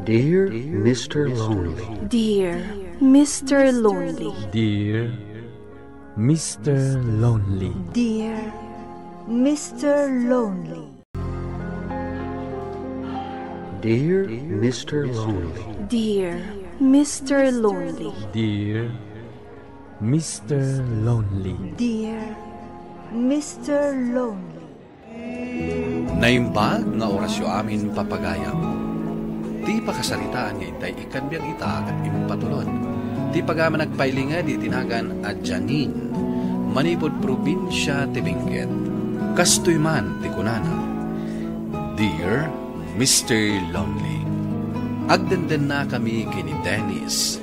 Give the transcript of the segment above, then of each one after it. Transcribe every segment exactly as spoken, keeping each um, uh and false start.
Dear Mister Lonely. Dear Mister Lonely. Dear Mister Lonely. Dear Mister Lonely. Dear Mister Lonely. Dear Mister Lonely. Dear Mister Lonely. Dear Mister Lonely. Naimbag nga orasyo amin, papagayam. Ti pakasaritaan nga intay ikkanbiag ita ket impatulod ti pagaman agpailinged iti nagan a Janine, manipud probinsia ti Benguet. Kastoy man ti kunana, Dear Mister Lonely, agdendennakami ken ni Dennis.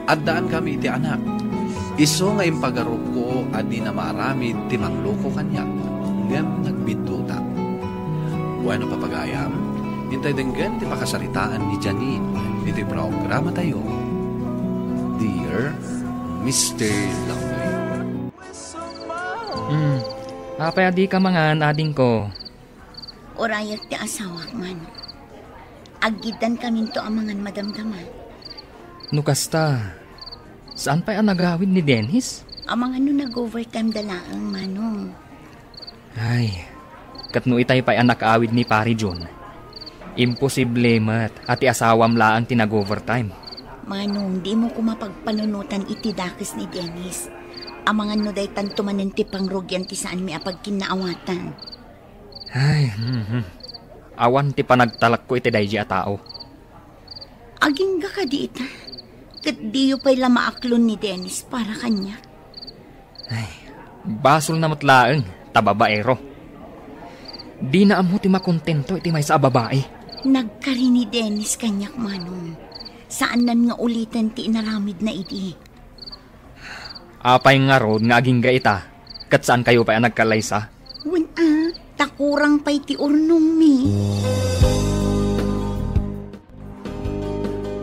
Addaan kami iti anak. Isu nga impagarupko a dina maaramid ti mangloko kaniak, ngem nagbiddutak. Bueno, papagayam, intay denggen ti pakasaritaan ni Janine iti programatayo, Dear Mister Lonely. Hmm, apay a dika mangan, adingko? Urayek ti asawak, Manong. Aggiddan kaminto a mangan madamdama. No kasta, saan pay a nagawid ni Dennis? Amangan no nag-overtime da laeng, Manong. Ay, ket no itay pay a nakaawid ni Pari Jun, imposible met a ti asawam laeng ti nag-overtime. Manong, dimo koma pagpanunotan iti dakes ni Dennis. Amangan no daytanto manen ti pangrugian ti saanmi a pagkinnaawatan. Ay, mhm. Awan ti panagtalekko iti daydi a tao. Agingga kadi ita? Ket diyo pay la maaklon ni Dennis para kaniak. Ay, basolna met laeng ta babaero. Dina ammo ti makontento iti maysa a babai. Nagkari ni Dennis kaniak, Manong. Saannan nga uliten ti inaramidna idi. Apay ngarud nga agingga ita, ket saankayo pay a nagkallaysa? Wen a, ta kurang pay ti urnongmi.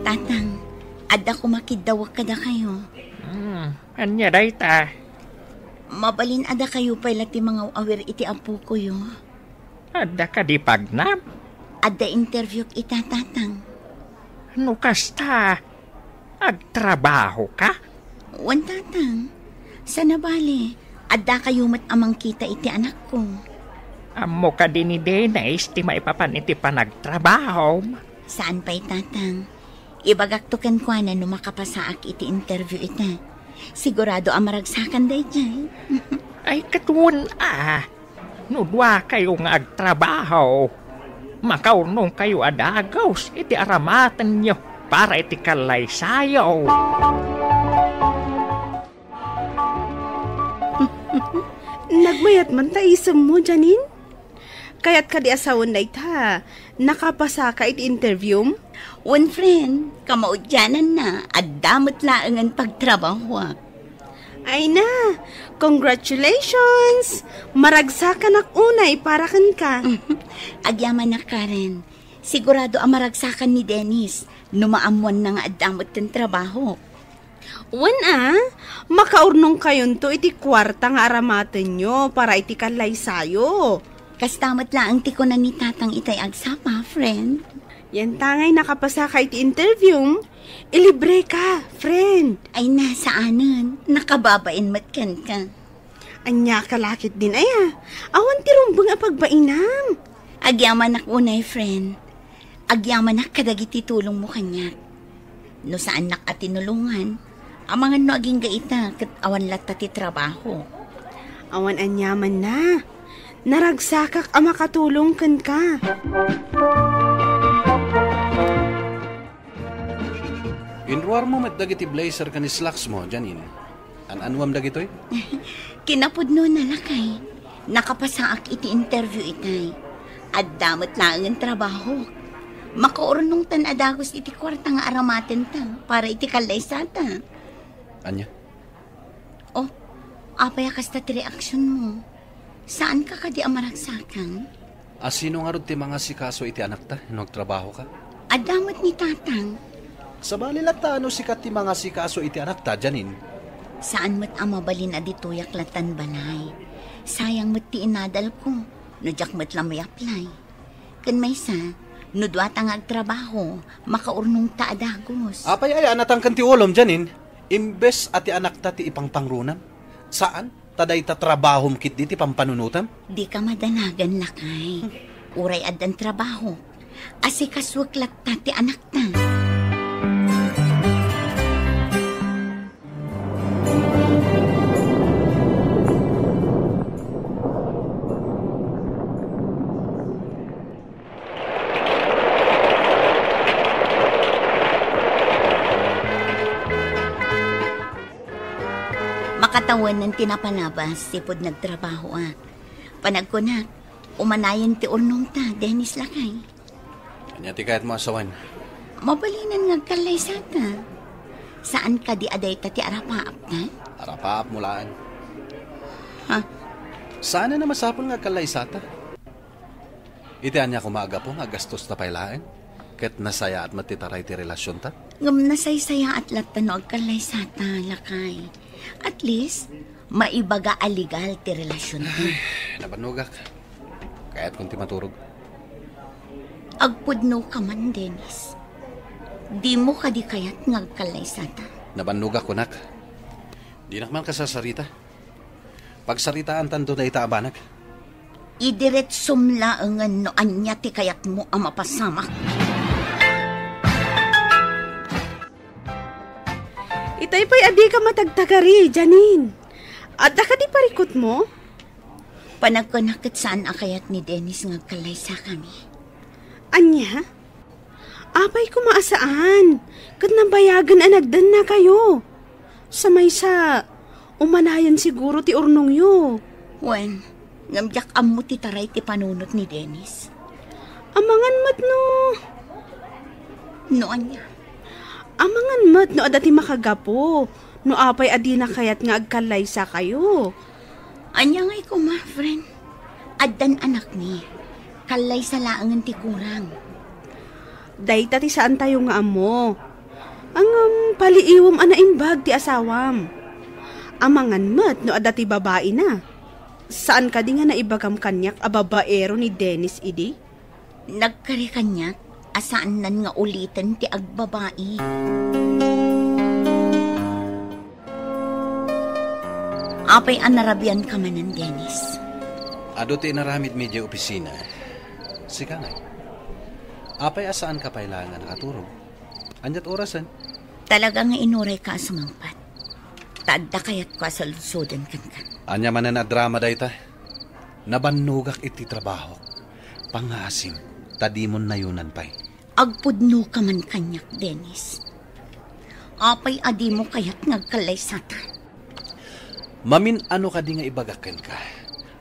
Tatang, adda koma kiddawek kadakayo. Hmm, ania dayta? Mabalin a dakayo pay la ti mangaw-awir iti apokoyo. Adda kadi pagnam? Adda interviewk ita, Tatang. No kasta, agtrabahoka? Wen, Tatang. Sana bale, addakayo met a mangkita iti anakko. Ammo kadi ni Dennis ti maipapan iti panagtrabahom? Saan pay, Tatang. Ibagakto kenkuana no makapasaak iti interview ita. Sigurado a maragsakan daydiay. Ay, ket wen a, no duakayo nga agtrabaho, makaurnongkayo a dagus iti aramatenyo para iti kallaysayo. Nagmayat man ta isemmo, Janine? Kayat kadi a sawen dayta, nakapasaka iti interviewm? Wen, friend, kamaudiananna, adda met laengen pagtrabahoak. Ay na, congratulations! Maragsakanak unay para kenka. Agyamanak, Karen. Sigurado a maragsakan ni Dennis no maammoanna nga adda met ken trabaho. Wen a, makaurnongkayonto iti kuarta nga aramatenyo para iti kallaysayo. Kasta met laeng ti kuna ni Tatang itay agsapa, friend. Yantangay nakapasaka iti interviewm, ilibreka, friend. Ay, nasaanen. Nakababain met kenka. Ania ka lakit din aya? Awan ti rumbeng a pagbainam. Agyamanak unay, friend. Agyamanak kadagiti tulongmo kaniak. No saannak a tinulongan, amangan no agingga ita ket awan latta ti trabaho. Awan aniamanna. Naragsakak a makatulong kenka. Inruarmo met dagiti blazer ken slacks mo, Janine. An-anuam dagitoy? Kinapudnona, lakay. Nakapasaak iti interview itay. Adda met laengen trabaho. Makaurnongtan a dagus iti kuarta nga aramatenta para iti kallaysata. Ania? Oh, apay a kasta ti reaksionmo? Saanka kadi a maragsakan? A sino ngarud ti mangasikaso iti anakta no agtrabahoka? Adda met ni Tatang. Sabali latta no sika ti mangasikaso iti anakta, Janine. Saan met a mabalin a ditoyak lattan balay. Sayang met ti inadalko no diak met la may-apply. Ken maysa, No duata nga agtrabaho, makaurnongta a dagus. Apay aya a natangken ti ulom, Janine? Imbes a ti anakta ti ipangpangrunam, saan? Ta dayta trabahom ketdi ti pampanunotam? Dika madanagan, lakay. Uray addan trabaho, asikasuek latta ti anakta. Makatawanan ti napalabas ti pud nagtrabahoak. Panagkunak, umanayen ti urnongta, Dennis, lakay. Ania ti kayatmo a sawen? Mabalinan nga agkallaysata. Saan kadi a dayta ti arapaapta? Arapaapmo laeng. Ha? Saan a masapul nga agkallaysata? Iti ania koma a gapu nga agastosta pay laeng, ket nasayaat met ti taray ti relasionta? Ngem nasaysayaat latta no agkallaysata, lakay. At least, maibaga a legal ti relasionta. Ay, nabannogak. Kayatkon ti maturog. Agpudnoka man, Dennis. Dimo kadi kayat nga agkallaysata? Nabannogak, kunak. Dinak man kasasarita. Pagsaritaantanto dayta a banag. Idiretsom laengen no ania ti kayatmo a mapasamak. Itay pay a dika matagtagari, Janine. Adda kadi parikutmo? Panagkunak ket saan a kayat ni Dennis nga agkallaysakami. Ania? Apay koma a saan? Ket nabayagen a nagdennakayo. Sa maysa, umanayen siguro ti urnongyo. Wen, ngem diak ammo ti taray ti panunot ni Dennis. Amangan met no. No ania? Amangan met no adda ti makagapu, no apay a dina kayat nga agkallaysakayo. Ania ngay koma, friend? Addan anakmi. Kallaysa laengen ti kurang. Dayta ti saantayo nga ammo. Ngem paliiwem a naimbag ti asawam. Amangan met no adda ti babaina. Saan kadi nga naibagam kaniak a babaero ni Dennis idi? Nagkari kaniak a saannan nga uliten ti agbabai. Apay a narabianka manen, Dennis? Adu ti inaramidmi idiay opisina. Sika ngay. Apay a saanka pay laeng a nakaturog? Aniat orasen? Talaga nga inurayka a sumangpet. Ta adda kayatko a saludsoden kenka. Ania manen a drama dayta? Nabannogak iti trabahok. Pangngaasim, ta dimon nayonan pay. Agpudnoka man kaniak, Dennis. Apay a dimo kayat nga agkallaysata? Mamin-ano kadi nga ibagak kenka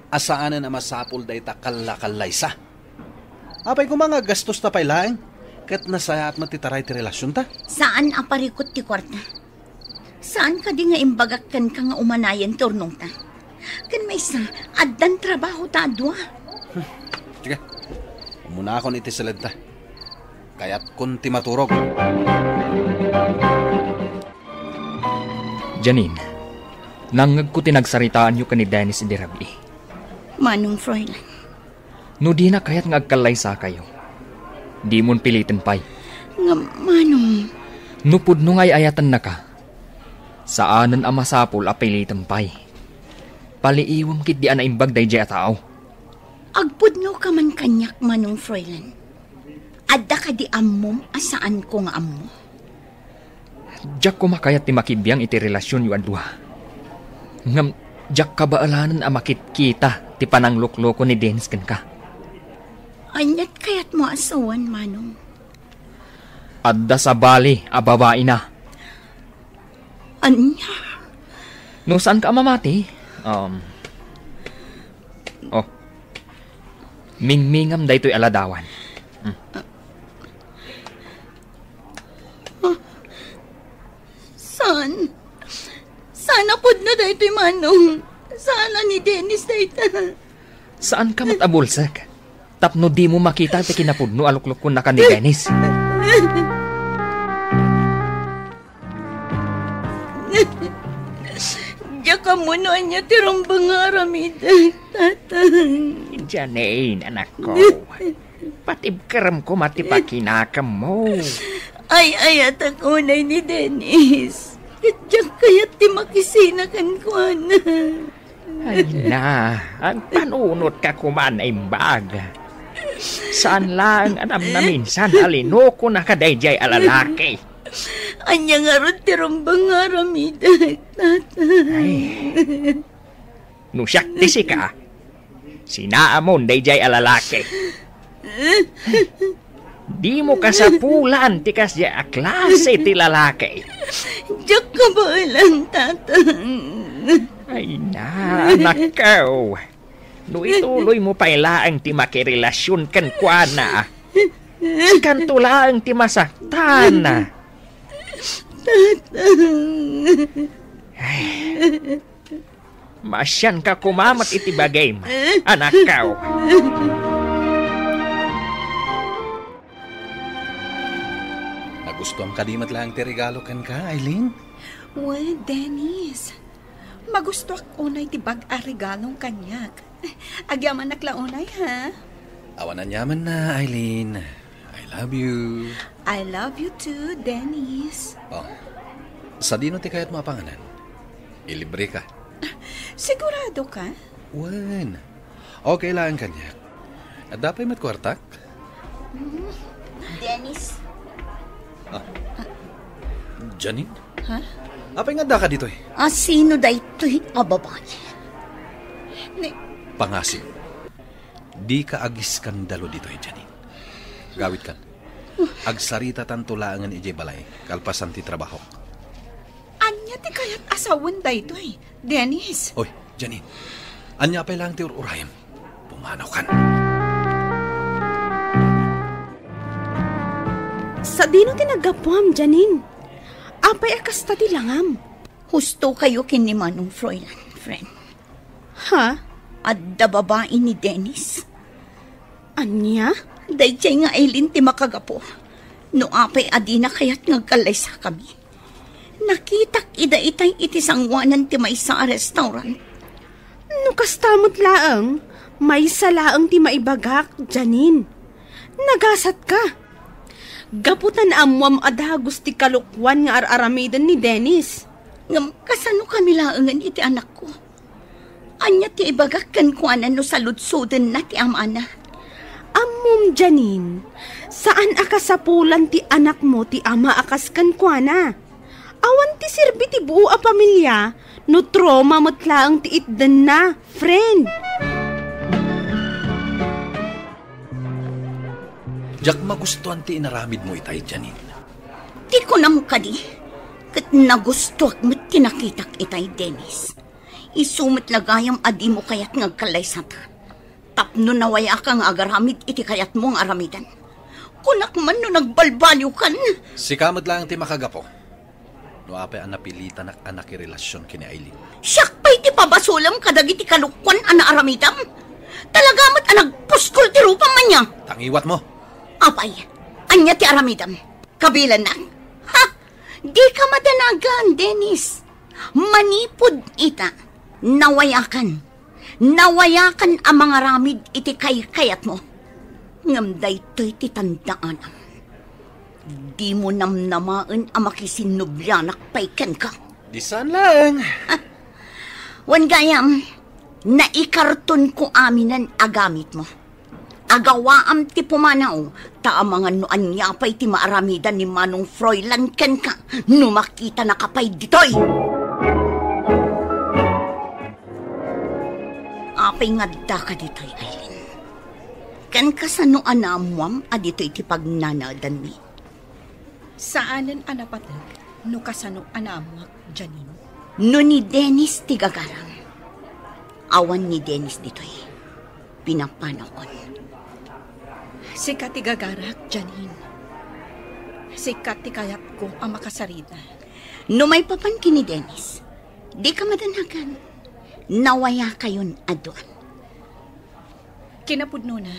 a saanen a masapul dayta kalla-kallaysa? Apay koma nga gastosta pay laeng ket nasayaat met ti taray ti relasionta? Saan a parikut ti kuarta. Saan kadi nga imbagak kenka nga umanayen ti urnongta? Ken maysa, addan trabahota a dua. Sige, umunakon iti siledta. Kayatkon ti maturog. Janine, nangngegko ti nagsaritaanyo ken ni Dennis idi rabii. Manong Froilan. No dina kayat nga agkallaysakayo, dimon piliten pay. Ngem, Manong. No pudno nga ay-ayatennaka, saanen a masapul a piliten pay. Paliiwem ketdi a naimbag daydiay a tao. Agpudnoka man kaniak, Manong Froilan. Adda kadi ammom a saanko nga ammo? Diak koma kayat ti makibiang iti relasionyo a dua. Ngem diak kabaelanen a makitkita ti pananglukloko ni Dennis kenka. Aniat kayatmo a sawen, Manong? Adda sabali a babaina. Ania? No saanka a mamati, um, oh, mingmingam daytoy a ladawan. Hmm. Ah, saan? Saan a pudno daytoy, Manong? Saan a ni Dennis dayta? Saanka met a bulsek tapno dimo makita ti kinapudno a luklukkonnaka ni Dennis. Diak ammo no ania ti rumbeng nga aramidek, Tatang. Janine, anakko. Patibkerem koma ti pakinakemmo. Ay-ayatek unay ni Dennis. Ket diak kayat ti makisina kenkuana. Ay na, agpanunotka koma, naimbag. Saan laeng a namnaminsan a linukona kadaydiay a lalaki. Ania ngarud ti rumbeng nga aramidek, Tatang? Ay. No siak ti sika, sinaamon daydiay a lalaki. Dimo kasapulan ti kasdiay a klase ti lalaki. Diak kabaelan, Tatang. Ay na, anakko. No ituloymo pay laeng ti makirelasion kenkuana, sikanto laeng ti masaktan. Tatang. Ay. Maasianka koma met iti bagim, anakko. Nagustuam kadi met laeng ti regalo kenka, Aileen? Wen, Dennis. Magustuak unay ti bag-a regalom kaniak. Agyamanak la unay, ha? Awan aniamanna, Aileen. I love you. I love you too, Dennis. Oh. Sadino ti kayatmo a panganan? Ilibreka. Sigurado ka? Wen. Okay laeng kaniak. Adda pay met kuartak? Dennis. Ah. Janine? Ha? Apay nga addaka ditoy? A sino daytoy a babae? Ni- Pangasim. Dika agiskandalu ditoy, Janine. Gawidkan. Agsaritatanto laengen idiay balay, kalpasan ti trabahok. Ania ti kayat a sawen daytoy, Dennis? Oy, Janine. Ania pay laeng ti ur-urayem? Pumanawkan. Sadino ti naggapuam, Janine? Apay a kasta ti langam? Husto kayo ken ni Manong Froilan, friend. Ha? Adda babai ni Dennis. Ania? Daydiay nga Aileen ti makagapu. No apay a dina kayat nga agkallaysakami. Nakitak ida itay iti sangoanan ti maysa a restaurant. No kasta met laeng, maysa laeng ti maibagak, Janine. Nagasatka. Gapu ta naammoam a dagus ti kalokuan nga ar-aramiden ni Dennis. Ngem kasano kami laengen iti anakko? Ania ti ibagak kenkuana no saludsodenna ti amana? Ammom, Janine, saan a kasapulan ti anakmo ti ama a kas kenkuana. Awan ti serbi ti buo a pamilia no trauma met laeng ti itdenna, friend. Diak magustuan ti inaramidmo itay, Janine. Ti kunam kadi, ket nagustuak met ti nakitak itay, Dennis. Isu met la gayam a dimo kayat nga agkallaysata. Tapno nawayaka nga agaramid iti kayatmo nga aramiden. Kunak man no nagbalbaliwkan. Sika met laeng ti makagapu. No apay a napilitanak a nakirelasion ken ni Aileen. Siak pay ti pabasolem kadagiti kalokuan a naaramidam? Talaga met a nagpuskol ti rupam ania? Tangiwatmo. Apay, ania ti aramidam? Kabilannak? Ha? Dika madanagan, Dennis. Manipud ita, nawayakan. Nawayakan a mangaramid iti kaykayatmo. Ngem daytoy ti tandaanam. Dimo namnamaen a makisinnublianak pay kenka. Di saan laeng. Wen gayam, naikartonko aminen a gamitmo. Agawaam ti pumanaw, ta amangan no ania pay ti maaramidan ni Manong Froilan kenka no makitanaka pay ditoy. Apay nga addaka ditoy, Aileen? Ken kasano a naammoam a ditoy ti pagnanaedanmi? Saanen a napateg no kasano a naammoak, Janine. No ni Dennis ti gagaram, awan ni Dennis ditoy. Pinapanawkon. Sika ti gagarak, Janine. Sika ti kayatko a makasarita. No maipapan ken ni Dennis, dika madanagan. Nawayakayon a dua. Kinapudnona,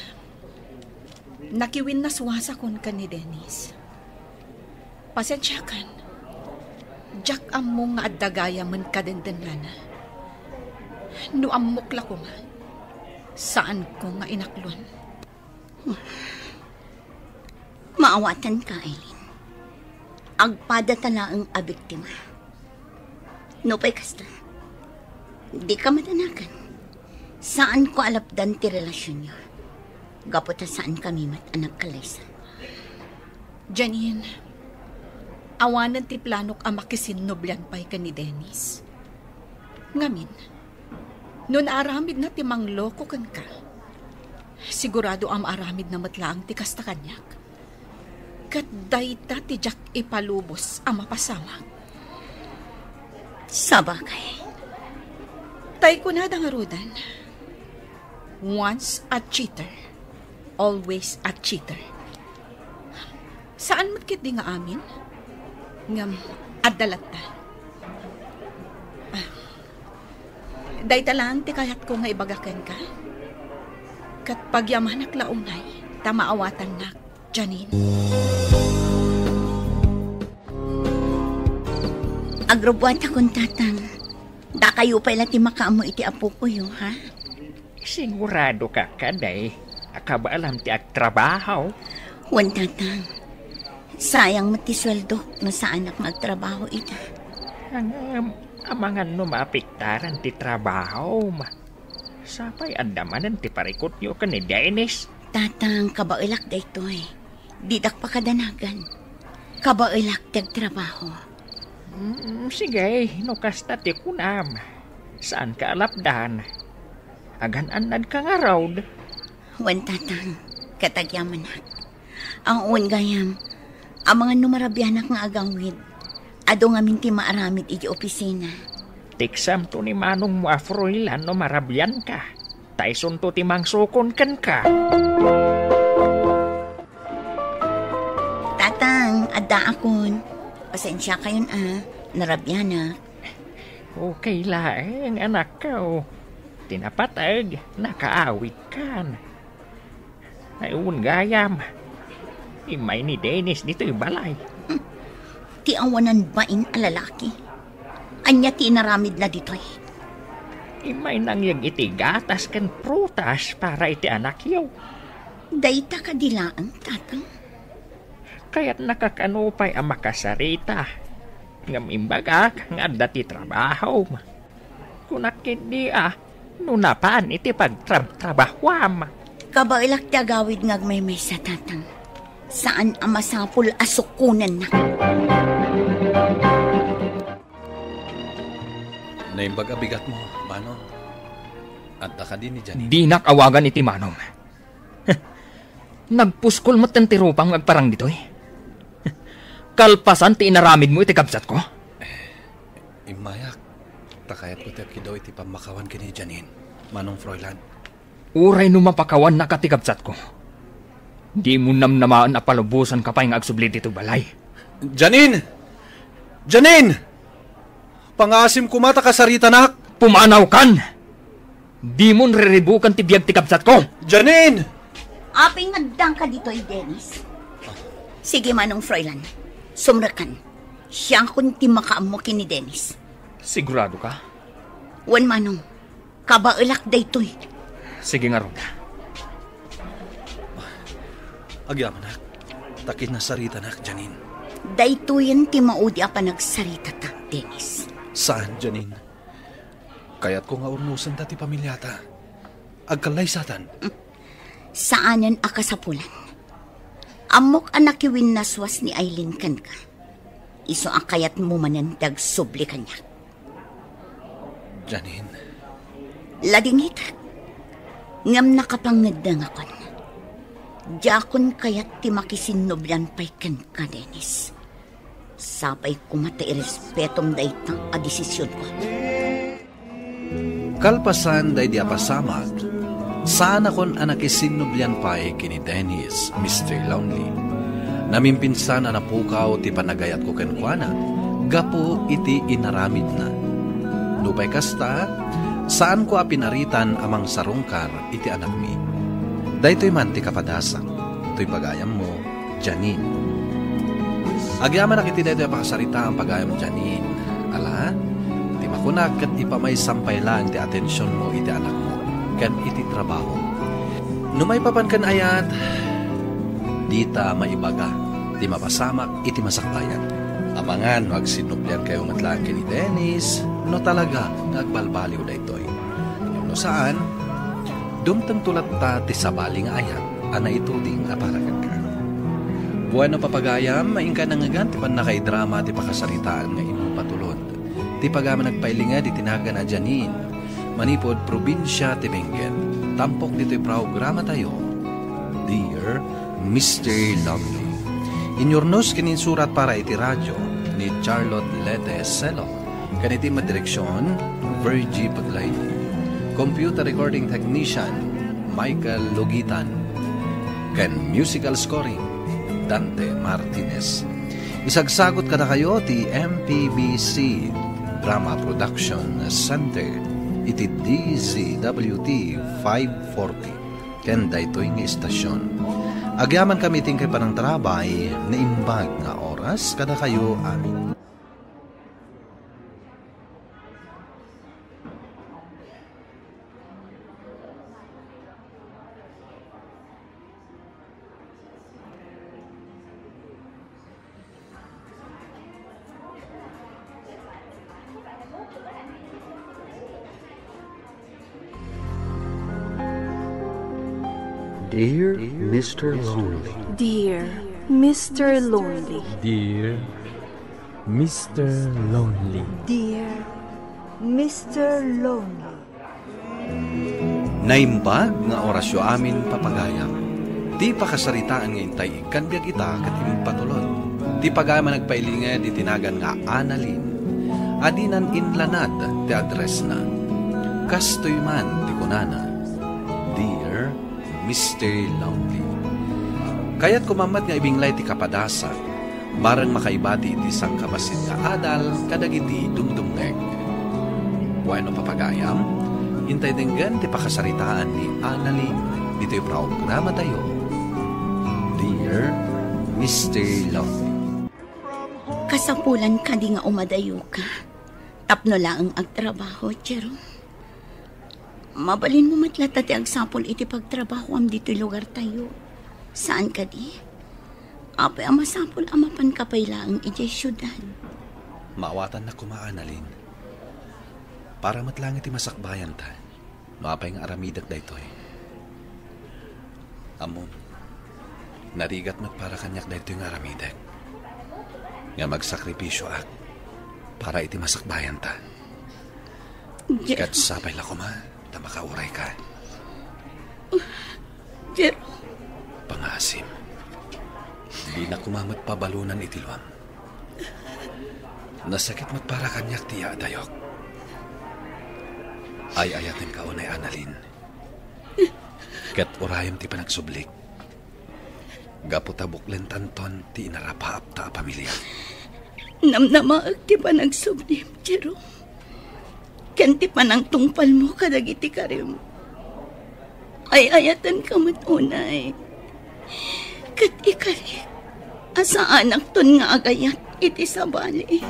nakiwinnaswasakon ken ni Dennis. Pasensiakan. Diak ammo nga adda gayamen kadendennana. No ammok la koma, saanko nga inakluan. Maawatanka, Aileen. Agpadata laeng a biktima. Nupay kasta, dika madanagan. Saanko a lapdan ti relasionyo. Gapu ta saankami met a nagkalaysa. Janine, awanen ti planok a makisinnublian pay ken ni Dennis. Ngamin, no naaramidna ti mangloko kenka, sigurado a maaramidna met laeng ti kasta kaniak. Ket dayta ti diak ipalubos a mapasamak. Sabagay. Tay kunada ngaruden, once a cheater, always a cheater. Saan met ketdi nga amin? Ngem adda latta. Ah, dayta laeng ti kayatko nga ibaga kenka. Ket pagyamanak la unay ta maawatannak, Janine. Agrubbuatakon, Tatang. Dakayo pay la ti makaammo iti apokoyo, ha? Sigurado ka kadi a kabaelam ti agtrabaho? Wen, Tatang. Sayang met ti sueldo no saanak nga agtrabaho ita. Ngem, amangan no maapektaran ti trabahom. Sapay adda manen ti parikutyo ken ni Dennis. Tatang, kabaelak daytoy. Didak pakadanagan. Kabaelak ti agtrabaho. Mm, sige, no kasta ti kunam. Saanka a lapdan. Agan-annadka ngarud. Wen, Tatang, ket agyamanak. Wen gayam, amangan no marabianak nga agawid. Adu ngamin ti maaramid iti opisina. Teksamto ni manongmo a Froilan no marabianka. Ta isunto ti mangsukon kenka. Tatang, addaakon. Pasensiakayon a, narabianak. Okay laeng, anakko. Ti napateg, nakaawidkan. Ay, wen gayam. Immay ni Dennis ditoy balay. Ti awanan bain a lalaki. Ania ti inaramidna ditoy? Immay nangyeg iti gatas ken prutas para iti anakyo. Dayta kadi laeng, Tatang? Kayatnaka kano pay a makasarita. Ngem imbagak nga adda ti trabahom. Kunak ketdi a, no napan iti pagtrabtrabahuam. Kabaelak ti agawid nga agmaymaysa, Tatang. Saan a masapul a sukonennak. Naimbag a bigatmo, Manong. Adda kadi ni Janine? Dinak awagan iti Manong. Nagpuskol metten ti rupam nga agparang ditoy. Kalpasan ti inaramidmo iti kabsatko. Immayak, ta kayatko ti agkidaw iti pammakawan ken ni Janine, Manong Froilan. Uray no mapakawannaka ti kabsatko, dimo namnamaen a palubosanka pay nga agsubli ditoy balay. Janine! Janine! Pangaasim koma ta kasaritanak. Pumanawkan! Dimon riribukan ti biag ti kabsatko! Janine! Apay nga addanka ditoy, Dennis? Sige, Manong Froilan. Sumrekkan. Siakon ti makaammo ken ni Dennis. Sigurado ka? Wen, Manong. Kabaelak daytoy. Sige ngarud. Agyamanak, ta kinasaritanak, Janine. Daytoyen ti maudi a panagsaritata, Dennis. Saan, Janine. Kayatko nga urnosenta ti pamiliata. Agkallaysatan. Saanen a kasapulan. Ammok a nakiwinnaswas ni Aileen kenka. Isu a kayatmo manen ti agsubli kaniak. Janine. Ladingitek. Ngem nakapangeddengakon. Diakon kayat ti makisinnublian pay kenka, Dennis. Sapay koma ta irespetom dayta a desisionko. Kalpasan daydi a pasamak, saanakon a nakisinnublian pay ken ni Dennis, Mister Lonely. Namimpinsan a napukaw ti panagayatko kenkuana gapu iti inaramidna. Nupay kasta, saanko a pinaritan a mangsarungkar iti anakmi. Daytoy man ti kapadasak, toy pagayammo, Janine. Agyamanak iti daytoy a pakasaritaam, pagayam Janine. Ala, ti makunak ket ipamaysam pay laeng ti atensionmo iti anakmo ken iti trabaho. No maipapan ken ayat, dita maibaga ti mapasamak iti masakbayan. Amangan no agsinnubliankayo met laeng ken ni Dennis, no talaga nga agbalbaliw daytoy. No saan, dumtengto latta ti sabali nga ayat a naituding a para kenka. Bueno, papagayam, maingka nangngegan ti pannakaidrama ti pakasaritaan nga impatulod ti pagayam a nagpailinged iti nagan a Janine, manipud probinsia ti Benguet. Tampok ditoy programatayo, Dear Mister Lonely. Inyurnos ken insurat para iti radio ni Charlotte Lete Selo, ken iti direksyon, Virgie Paglaino. Computer recording technician, Michael Logitan, ken musical scoring, Dante Martinez. Isagsagut kadakayo ti M P B C Drama Production Center iti D Z W T five forty ken daytoy nga istasyon. Agyamankami iti inkay panangtarabay, naimbag nga oras kadakayo amin. Dear Mister Lonely. Dear Mister Lonely. Dear Mister Lonely. Dear Mister Lonely. Naimbag nga orasyo amin, papagayam. Ti pakasaritaan nga intay ikkan biag ita ket impatulod. Ti pagayam a nagpailinged iti nagan nga Annalyn. Adinan inlanad ti addressna. Kastoy man ti kunana, Dear Mister Lonely. Kayatko man met nga ibinglay ti kapadasa, bareng makaibati iti sangkabassit nga adal kadagiti dumdumngeg. Bueno, papagayam, intay denggen ti pakasaritaan ni Annalyn ditoy programatayo, Dear Mister Lonely. Kasapulan kadi nga umadayoka tapno laeng agtrabaho, Jerome? Mabalinmo met latta ti agsapul iti pagtrabahoam ditoy lugartayo. Saan kadi? Apay a masapul a mapanka pay laeng idiay siudad? Maawatannak koma, Annalyn. Para met laeng iti masakbayanta, no apay nga aramidek daytoy. Ammom, narigat met para kaniak daytoy nga aramidek, nga magsakripisioak para iti masakbayanta. Ket sapay la koma ta makaurayka. Jerome. Pangaasim. Dina koma met pabalonan iti luam. Nasakit met para kaniak ti yaadayok. Ay-ayatenka unay, Annalyn. Ket urayem ti panagsublik. Gapu ta buklentanton ti inarapaapta a pamilia. Namnamaek ti panagsublim, Jerome, ken ti panangtungpalmo kadagiti karim. Ay-ayatenka met unay. Ket ikarik a saanakton nga agayat iti sabali.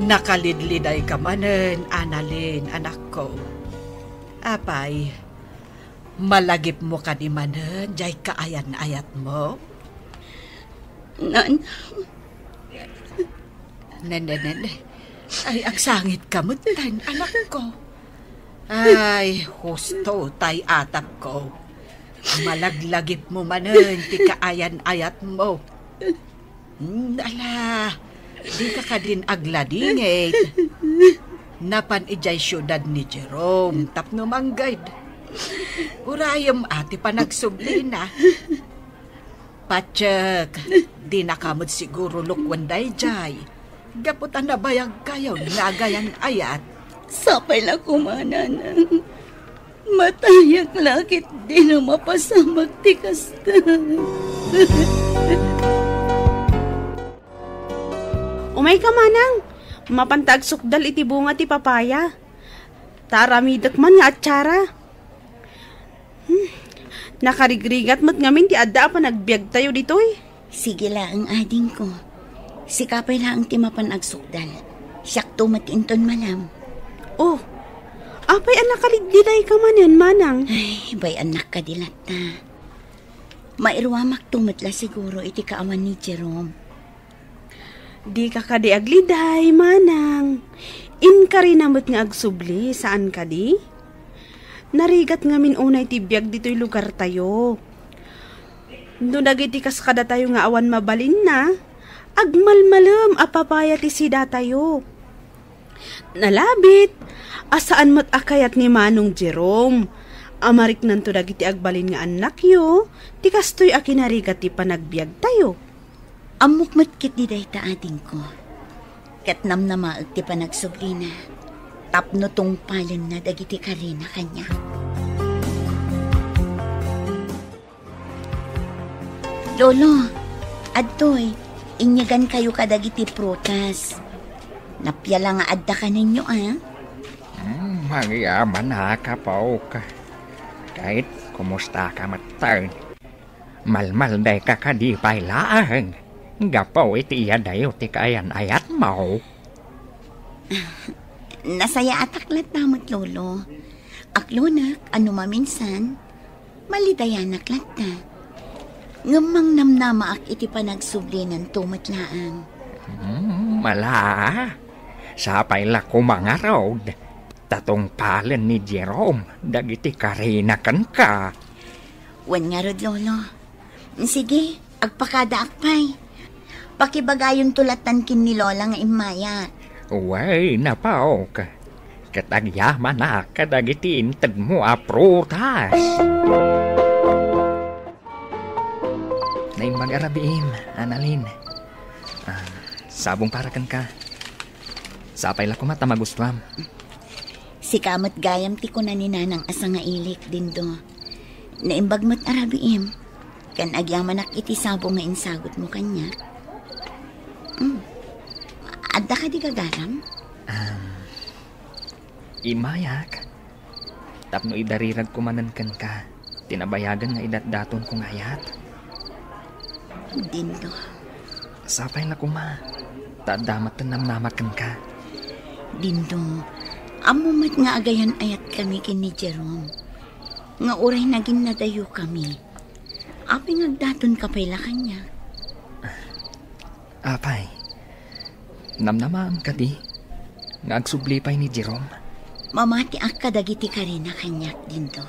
Nakalidlidayka manen, Annalyn, anakko. Apay, malagipmo kadi manen diay kaayan-ayatmo? Nanang. Nene, nene. Ay, agsangitka metten, anakko. Ay, husto tay atapko. Malaglagipmo manen ti kaayan-ayatmo. Hmm, ala, dika kadin agladingit. Napan idiay siudad ni Jerome tapno mangged. Urayem a ti panagsublina. Patiek, dinaka met siguro lukwen daydiay. Gapu ta nabayagkayon nga agayan-ayat. Sapay la koma, nanang. Matayak la ket dina mapasamak ti kasta. Umayka, manang. Mapanta agsukdal iti bunga ti papaya. Ta aramidek man nga atsiara. Hmm. Nakarigrigat met ngamin ti adda a panagbiagtayo ditoy. Sige laeng, adingko. Sika pay laeng ti mapan agsukdal. Siakto met inton malam. Oh, Apay a nakalidlidayka manen, manang? Ay, bay-annak kadi latta. Mairuamakto met la siguro iti kaawan ni Jerome. Dika kadi agliday, manang. Inkarina met nga agsubli, saan kadi? Narigat ngamin unay ti biag ditoy lugartayo. No dagiti kas kadatayo nga awan mabalinna, agmalmalem a papaya ti sidatayo. Nalabit a saan met a kayat ni Manong Jerome a mariknanto dagiti agbalin nga annakyo ti kastoy a kinarigat ti panagbiagtayo. Ammok met ketdi dayta, adingko. Ket namnamaek ti panagsublina tapno tungpalenna dagiti karina kaniak. Lolo, adtoy, inyegankayo kadagiti prutas. Nappiala nga adda kanenyo, a? Hmm, agyamanak, apok. Ket, kumustaka metten? Malmaldayka kadi pay laeng gapu iti iyadayo ti kaayan-ayatmo? Nasayaatak latta met, Lolo. Aklonek a no maminsan, malidayanak latta. Ngem mangnamnamaak iti panagsublinanto met laeng. Hmm, ala. Sapay la koma ngarud, ta tungpalen ni Jerome dagiti karina kenka. Wen ngarud, Lolo. Sige, agpakadaak pay. Pakibagayonto lattan ken ni Lola nga immayak. Wen, apok. Ket agyamanak kadagiti intedmo a prutas. Naimbag a rabiim, Annalyn. Ah, sabong para kenka. Sapay la koma ta magustuam. Sika met gayam ti kuna ni Nanang a sangailik, Dindo. Naimbag met a rabiim. Ken agyamanak iti sabong nga insagutmo kaniak. Mm. Adda kadi gagaram? Um, immayak. Tapno idariragko manen kenka ti nabayagen nga idatdatonko nga ayat. Dindo. Sapay la koma, ta adda met ti namnamaek kenka. Dindo, ammo met nga agayan-ayatkami ken ni Jerome. Nga uray naginnadayokami. Apay nga agdatonka pay la kaniak? Apay, namnamaem kadi nga agsubli pay ni Jerome? Mamatiak kadagiti karina kaniak, Dindo.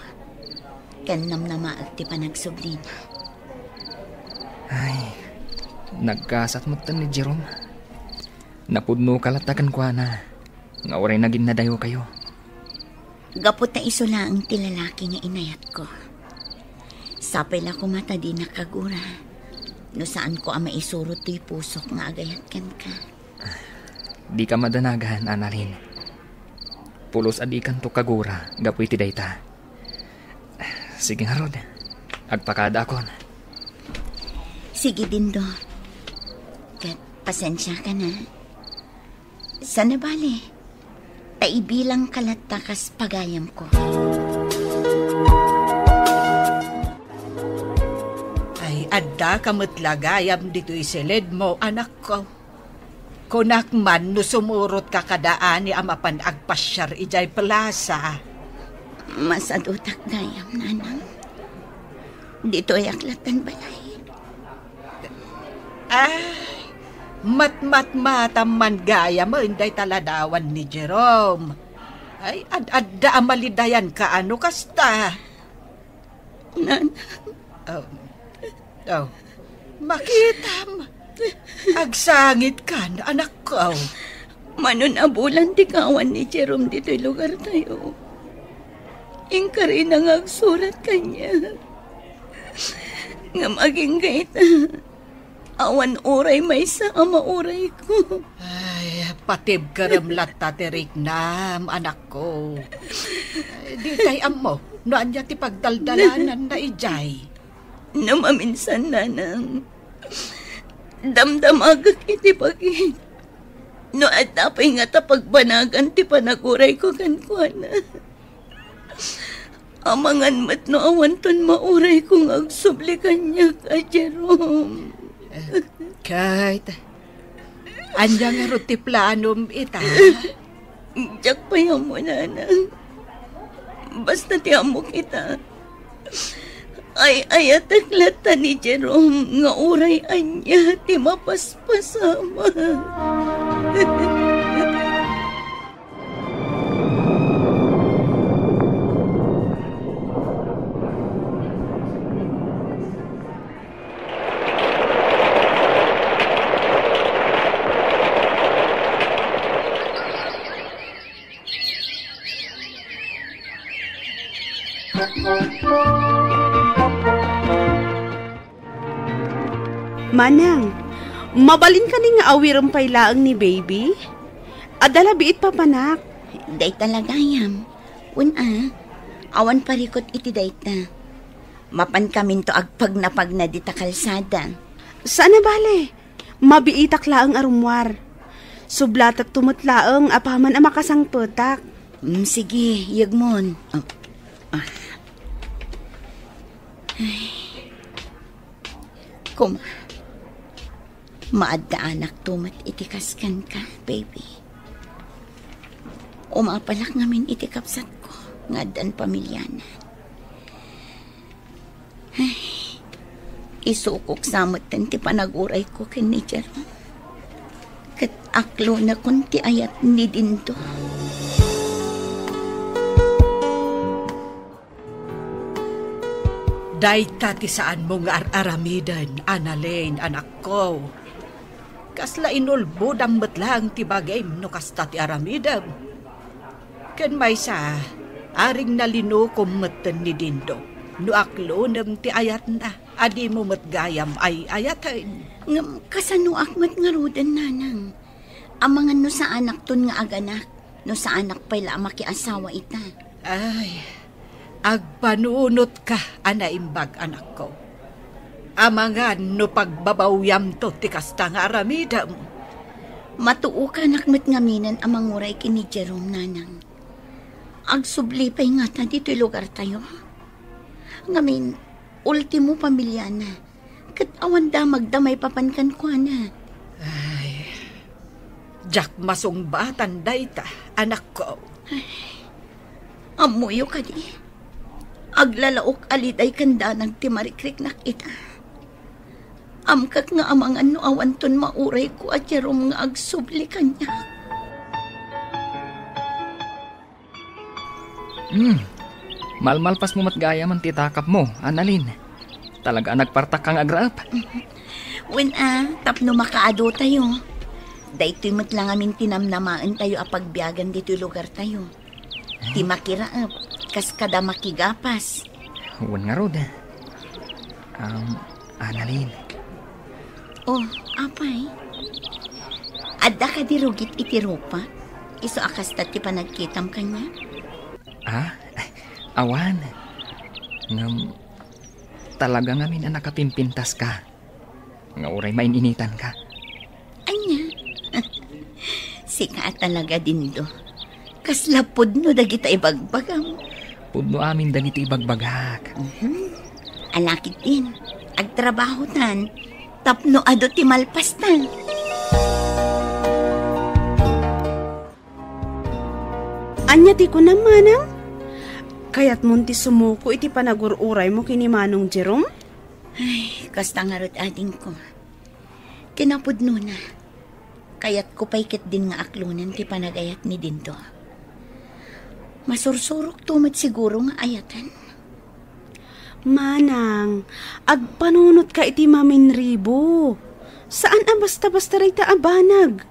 Ken namnamaek ti panagsublina. Ay, nagkasat metten ni Jerome. Napudnoka latta kenkuana nga uray naginnadayokayo. Gapu ta isu laeng ti lalaki nga inayatko. Sapay la koma ta dinak kagura no saanko a maisuro toy pusok nga agayat kenka. Dika madanagan, Annalyn. Pulos a dikanto kagura gapu iti dayta. Sige ngarud, agpakadaakon. Sige, Dindo. Ket pasensiaka na. Saan a bale, ta ibilangka latta kas pagayamko. Ay, addaka met la gayam ditoy siledmo, anakko. Kunak man no sumurotka kadaani a mapan agpasiar idiay plasa. Masadutak gayam, Nanang. Ditoyak lattan balay. Ay, matmatmatam man gayamen dayta ladawan ni Jerome. Ay, ad-adda a malidayanka no kasta. Nanang. Oh. Oh. Makitam. Agsangitkan, anakko. Mano a bulan ti kaawan ni Jerome ditoy lugartayo. Inkarina nga agsurat kaniak. Ngem agingga ita, awan uray maysa a maurayko. Ay, patibkerem latta ti riknam, anakko. Ay, ditay ammo no ania ti pagdaldalananna idiay. No maminsan, Nanang, damdamagek iti bagik no adda pay ngata pagbanagan ti panagurayko kenkuana. Amangan met no awanton maurayko nga agsubli kaniak a Jerome. Kate, ania ngarud ti planom ita? Diak pay ammo, Nanang. Basta ti ammok ita, ay-ayatek latta ni Jerome nga uray ania ti mapaspasamak. Manang, mabalin kadi nga awirem pay laeng ni baby? Adda la biit papanak. Dayta la gayam. Wen a, awan parikut iti dayta. Mapankaminto agpagnapagna dita kalsada. Saan a bale, mabiitak laeng a rummuar. Sublatekto met laeng apaman a makasangpetak. Mm, sige, yegmon. Ah. Ah. Ay. Kuma, maaddaanakto met iti kas kenka, baby. Umapalak ngamin iti kabsatko nga addan pamiliana. Ay, isukok sa metten ti panagurayko ken ni Jerome. Ket aklonakon ti ayat ni Dindo. Dayta ti saanmo nga ar-aramiden, Annalyn, anakko. Kasla inulbodam met laeng ti bagim no kasta ti aramidem. Ken maysa, aring nalinukom metten ni Dindo no aklonem ti ayatna a dimo met gayam ay-ayaten. Ngem kasanoak met ngaruden, nanang? Amangan no saanakton nga aganak, no saanak pay la a makiasawa ita. Ay, agpanunotka a naimbag, anakko. Amangan no pagbabawyamto ti kasta nga aramidem. Matuokanak met ngaminen a manguray ken ni Jerome, nanang. Agsubli pay ngata ditoy lugartayo. Ngamin, ultimo pamiliana. Ket awan damagda maipapan kenkuana. Ay, diak masungbatan dayta, anakko. Ay, ammoyo kadi? Aglalaok a liday ken danag ti marikriknak ita. Amkak nga amangan no awanton maurayko a Jerome nga agsubli kaniak. Hmm. Malmalpasmo met gayam ti takapmo, Annalyn. Talaga a nagpartakka nga agraep. Wen a, tapno makaadu tayo. Daytoy met la ngamin ti namnamaentayo a pagbiagan ditoy lugartayo. Ti makiraep, kas kada makigapas. Wen ngarud. Um, Annalyn. Oh, apay? Adda kadi rugit iti rupa? Isu a kasta ti panagkitam kaniak? Ah? Awan. Ngem, talaga ngamin a nakapimpintaska. Nga uray main-initanka. Ania? Sika a talaga, Dindo. Kasla pudno dagita ibagbagam. Pudno amin dagiti ibagbagak. Mhm. Ala ketdin, agtrabahotan, tapno adu ti malpasta. Ania ti kunam, manang? Kayatmon ti sumuko iti panagur-uraymo ken ni Manong Jerome? Ay, kasta ngarud, adingko. Kinapudnona, kayatko pay ketdin nga aklonen ti panagayat ni Dindo. Masursurokto met siguro nga ayaten. Manang, agpanunotka iti maminribo. Saan a basta-basta dayta a banag.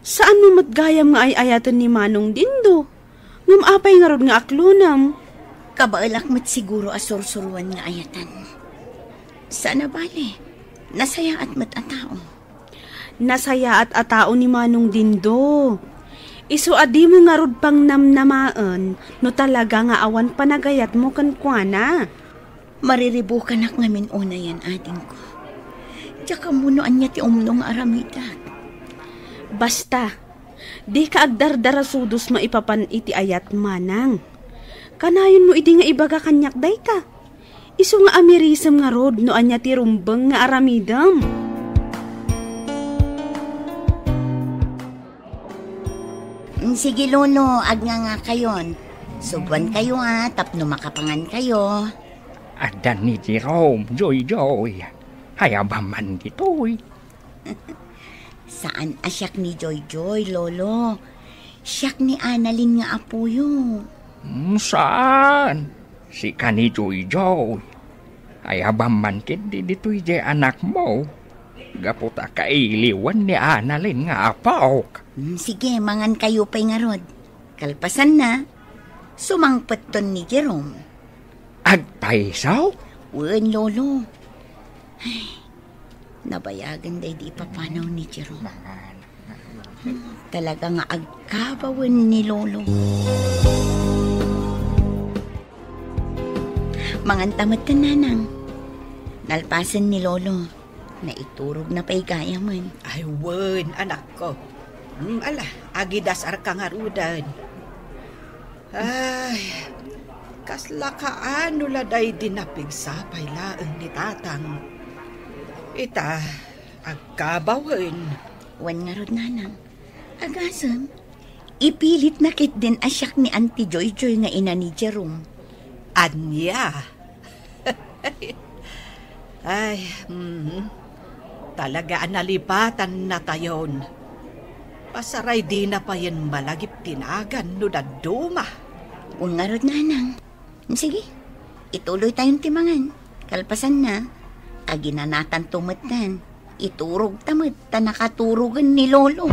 Saanmo met gayam nga ay-ayaten ni Manong Dindo. Ngem apay ngarud nga aklonem? Kabaelak met siguro a sursuroan nga ayatan. Saan a bale, nasayaat met a tao. Nasayaat a tao ni Manong Dindo. Isu a dimo ngarud pangnamnamaen no talaga nga awan panagayatmo kenkuana. Mariribukanak ngamin unayen, adingko. Diak ammo no ania ti umno nga aramidak. Basta, dika agdardarasudos maipapan iti ayat, manang. Kanayonmo idi nga ibaga kaniak dayta. Isu nga amirisem ngarud no ania ti rumbeng nga aramidem. Mm, sige, Lolo, agngangakayon. Suguan kayo, ah, tapno makapangan kayo. Adda ni Jerome, Joy Joy. Ay, abaman ditoy. Saan a siak ni Joy Joy, Lolo. Siak ni Annalyn nga apuyo. Mm, saan? Sika ni Joy Joy. Ay, abaman ketdi ditoy jay anakmo. Gapu ta kailiwan ni Annalyn nga apok. Mm, sige, mangan kayo pay ngarud. Kalpasan na, sumangpetton ni Jerome. Agpayso? Wen, Lolo. Ay, nabayagan daydi ipapanaw ni Jerome. Talaga nga agkabawen ni Lolo. Mangan ta metten, Nanang. Nalpasen ni Lolo. Naiturog na pay gayamen. Ay, wen, anakko. Mm, ala, agidasarka ngaruden. Ay, kasla kaano la daydi napigsa pay laeng ni Tatang. Ita, agkabawen. Wen ngarud, Nanang. Agasem, ipilit na ketdin a siak ni Auntie Joyjoy nga ina ni Jerome. Ania? Ay, mhm. Talaga a nalipatannatayon. Pasaray dina payen malagip ti nagan no dadduma. Wen ngarud, Nanang. Sige, ituloytayon ti mangan. Kalpasanna, aginanatanto metten. Iturogta met ta nakaturogen ni Lolo.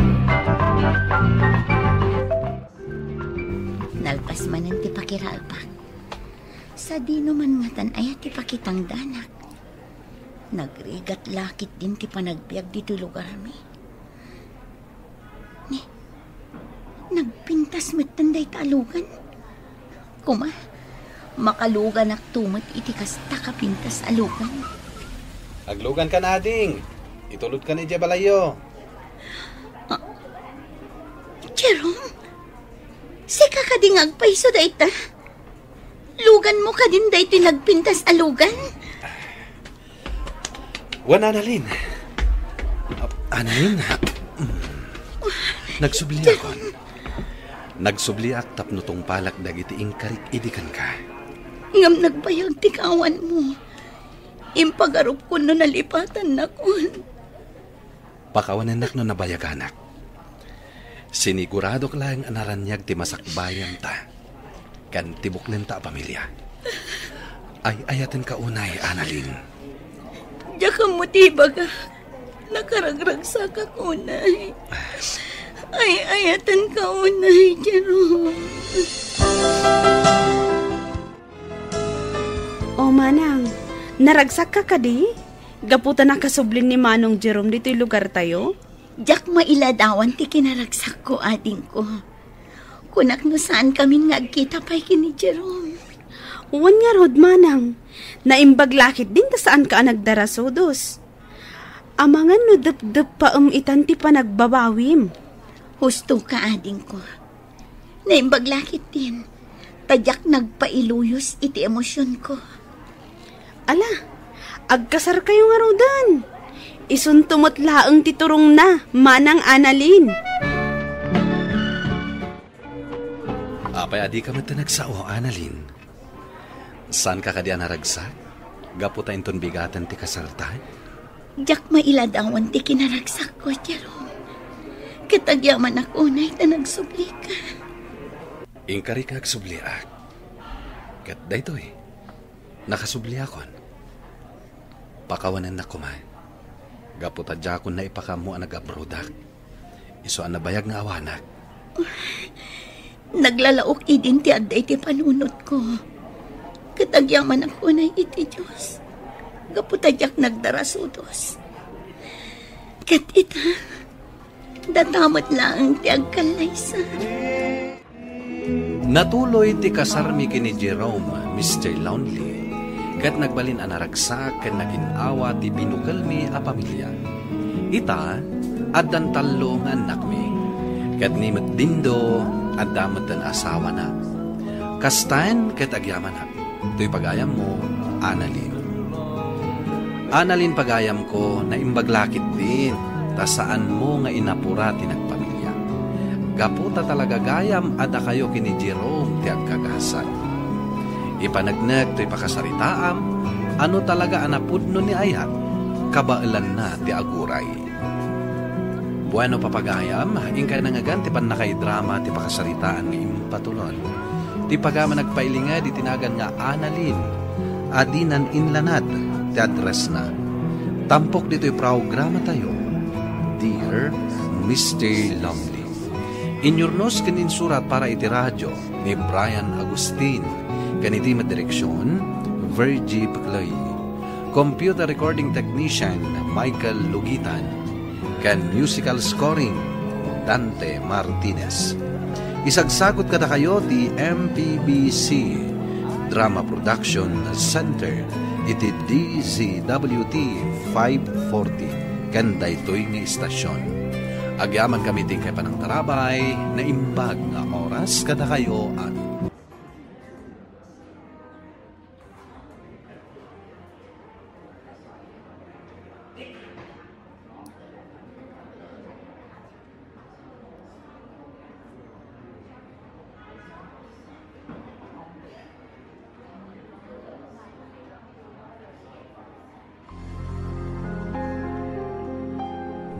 Nalpas manen ti pakiraepak. Sadino man ngatan aya ti pakitangdanak? Nagrigat la ketdin ti panagbiag ditoy lugarmi. Ni, nagpintas metten dayta a lugan. Kuma, makaluganakto met iti kasta a pintas a lugan. Aglugankan, ading. Itulodkan idiay balayyo. Ah, Jerome, sika kadi nga agpayso dayta? Luganmo kadin daytoy nagpintas a lugan? Wen, Annalyn. Ah, Annalyn, mm, nagsubliakon. Nagsubliak tapno tungpalak dagiti inkarik idi kenka. Ngem nagbayag ti kaawanmo. Impagarupkon no nalipatannakon. Pakawanennak no nabayaganak. Siniguradok laeng a naraniag ti masakbayanta ken ti buklenta a pamilia. Ay-ayatenka unay, Annalyn. Diak ammo ti ibagak. Nakaragragsakak unay. Ay-ayatenka unay, Jerome. O, Manang, naragsakka kadi? Gapu ta nakasublin ni Manong Jerome ditoy lugartayo? Diak mailadawan ti kinaragsakko, adingko. Kunak no saankami nga agkita pay ken ni Jerome. Wen ngarud, Manang. Naimbag la ketdin ta saanka a nagdarasudos. Amangan no depdeppaem itan ti panagbabawim. Hustoka, adingko. Naimbag la ketdin, ta diak nagpailuyos iti emosionko. Ala, agkasarkayo ngaruden. Isunto met laeng ti turongna, Manang Annalyn. Apay a dika met nagsao, Annalyn? Saanka kadi a naragsak gapu ta inton bigaten ti kasarta? Diak mailadawan ti kinaragsakko, Jerome. Ket agyamanak unay ta nagsublika. Inkarik nga agsubliak. Ket daytoy, nakasubliakon. Pakawanennak koma, gapu ta diakon naipakaammo a nag-abroadak. Isu a nabayag nga awanak. Naglalaok idin ti adda iti panunotko. Ket agyamanak unay iti Dios, gapu ta diak nagdarasudos. Ket ita, data met laeng ti agkallaysa. Natuloy ti kasarmi ken ni Jerome, Mister Lonely, ket nagbalin a naragsak ken nagin-awa ti binukelmi a pamilia. Ita, addan tallo nga annakmi, ket ni met Dindo, adda metten asawana. Kastaen ket agyamanak. Toy pagayammo, Annalyn. Annalyn, pagayamko, naimbag la ketdin, ta saanmo nga inapura ti nagpamilia. Gapu ta talaga gayam a dakayo ken ni Jerome ti agkagasan. Ipaneknek toy pakasaritaam, ano talaga a napudno ni ayat, kabaelanna ti aguray. Bueno, papagayam, inkay nangngegan ti pannakaidrama ti pakasaritaan nga impatulod. Ti pagayam a nagpailinged iti nagan nga Annalyn, a dinan inlanad ti addressna. Tampok ditoy programatayo, Dear Mister Lonely. Inyurnos ken insurat para iti radio ni Brian Agustin, ken iti met direksion, Virgie Peclay. Computer recording technician, Michael Lugitan, ken musical scoring, Dante Martinez. Isagsagut kadakayo ti M P B C Drama Production Center iti D Z W T five forty ken daytoy nga istasyon. Agyamankami ti inkay panangtarabay, naimbag nga oras kadakayo amin.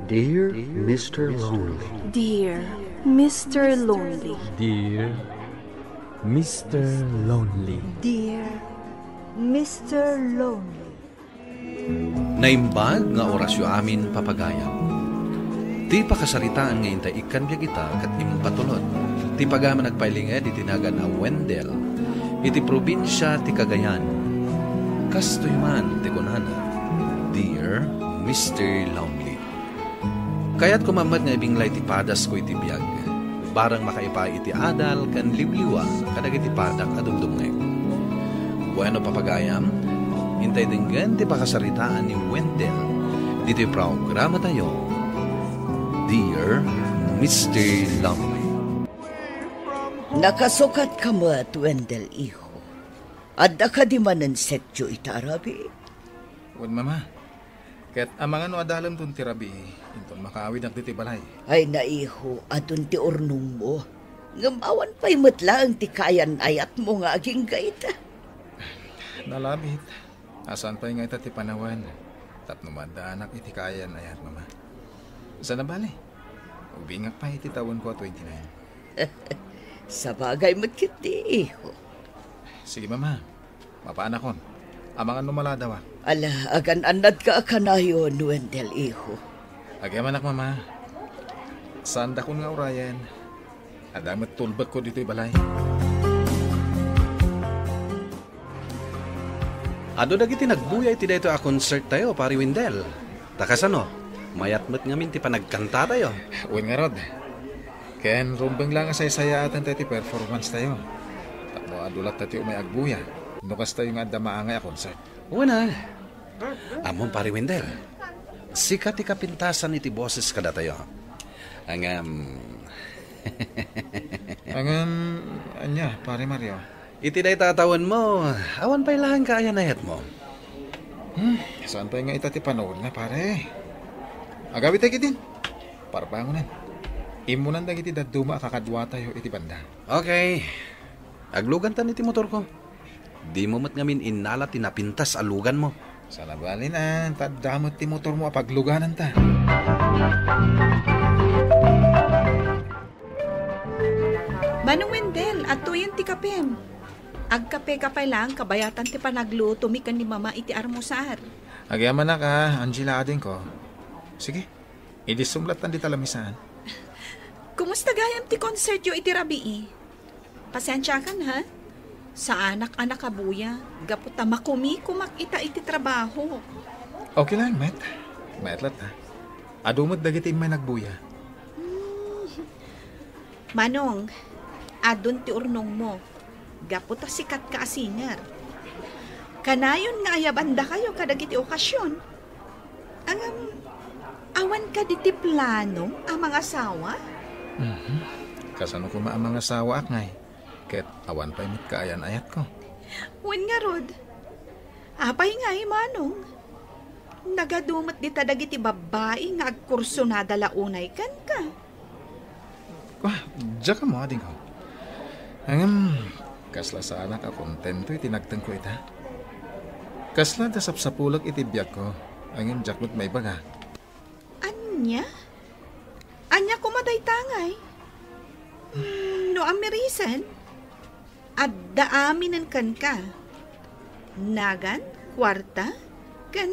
Dear Mister Lonely. Dear Mister Lonely. Dear Mister Lonely. Dear Mister Lonely. Naimbag nga orasyo amin, papagayam. Ti pakasaritaan nga intay ikkan biag ita ket impatulod. Ti pagayam a nagpailinged iti nagan a Wendell, iti probinsia ti Cagayan. Kastoy man ti kunana, Dear Mister Lonely. Kayatko man met nga ibinglay ti padasko iti biag, bareng makaipay iti adal ken liwliwa kadagiti padak a dumdumngeg. Bueno, papagayam, intay denggen ti pakasaritaan ni Wendell ditoy programatayo, Dear Mister Lonely. Nakasukatka met, Wendell, iho. Adda kadi manen setyo ita a rabii? Wen, Mama. Ket amangan no adalemton ti rabii, inton makaawidak ditoy balay. Ay, naiho, adun ti urnongmo. Ngem awan pay met laeng ti kaayan-ayatmo nga agingga ita. Nalabit. A saan pay nga ita ti panawen tapno maaddaanak iti kaayan-ayat, Mama. Saan a bale, ugbingak pay iti tawenko a twenty-nine. Sabagay met ketdi, iho. Sige, Mama. Mapaanakon. Amangan no maladawak. Ala, agan-annadka a kanayon, Wendell, iho. Agyamanak, Mama. Saandakon nga urayen. Adda met tulbekko ditoy balay. Adu dagiti nagbuya iti daytoy a concert tayo, Pari Wendell. Ta kasano, mayat met ngamin ti panagkantatayo. Wen ngarud. Ken rumbeng la nga saysayaaten tayo ti performance tayo. Tapno adu latta ti umay agbuya no kastayo nga adda maangay a concert. Wen a. Ammom, Pari Wendell, sika ti kapintasan iti boses kadatayo. Ngem, Ngem, ania, Pare Mario? Iti dayta a tawenmo, awan pay laeng kaayan-ayatmo. Hmm, saan pay nga ita ti panawen nga, pare? Agawid tayo ketdin. Parbangonan. Immunan dagiti dadduma a kakaduatayo iti banda. Okay. Aglugantan iti motorko. Dimo met ngamin innala ti napintas a luganmo. Saan a bale, ta adda met ti motormo a paglugananta. Manong Wendell, adtoyen ti kapem. Agkapeka pay laeng kabayatan ti panaglutomi ken ni Mama iti armusar. Agyamanak a, Angela, adingko. Sige, idissum lattan dita lamisaan. Kumusta gayam ti concertyo iti rabii? Pasensiakan, ha? Saanak a nakabuya, gapu ta makumikumak ita iti trabaho. Okay lang, met. Met latta. Adu met dagiti immay nagbuya. Hmm. Manong, adun ti urnongmo. Gapu ta sikatka a singer. Kanayon nga ayabandakayo kadagiti okasion. Ngem, awan kadi ti planom a mangasawa? Mhm. Kasano koma a mangasawaak ngay? Ket awan pay met kaayan-ayatko. Wen ngarud, apay ngay, Manong? Nagadu met dita dagiti babbai nga agkursunada la unay kenka. Ah, diak ammo, adingko. Ngem, kasla saanak a kontento iti nagtengko ita. Kasla adda sapsapulek iti biagko, ngem diak met maibaga. Ania? Ania koma dayta ngay? Hmm, no amirisen, adda aminen kenka. Nagan, kuarta, ken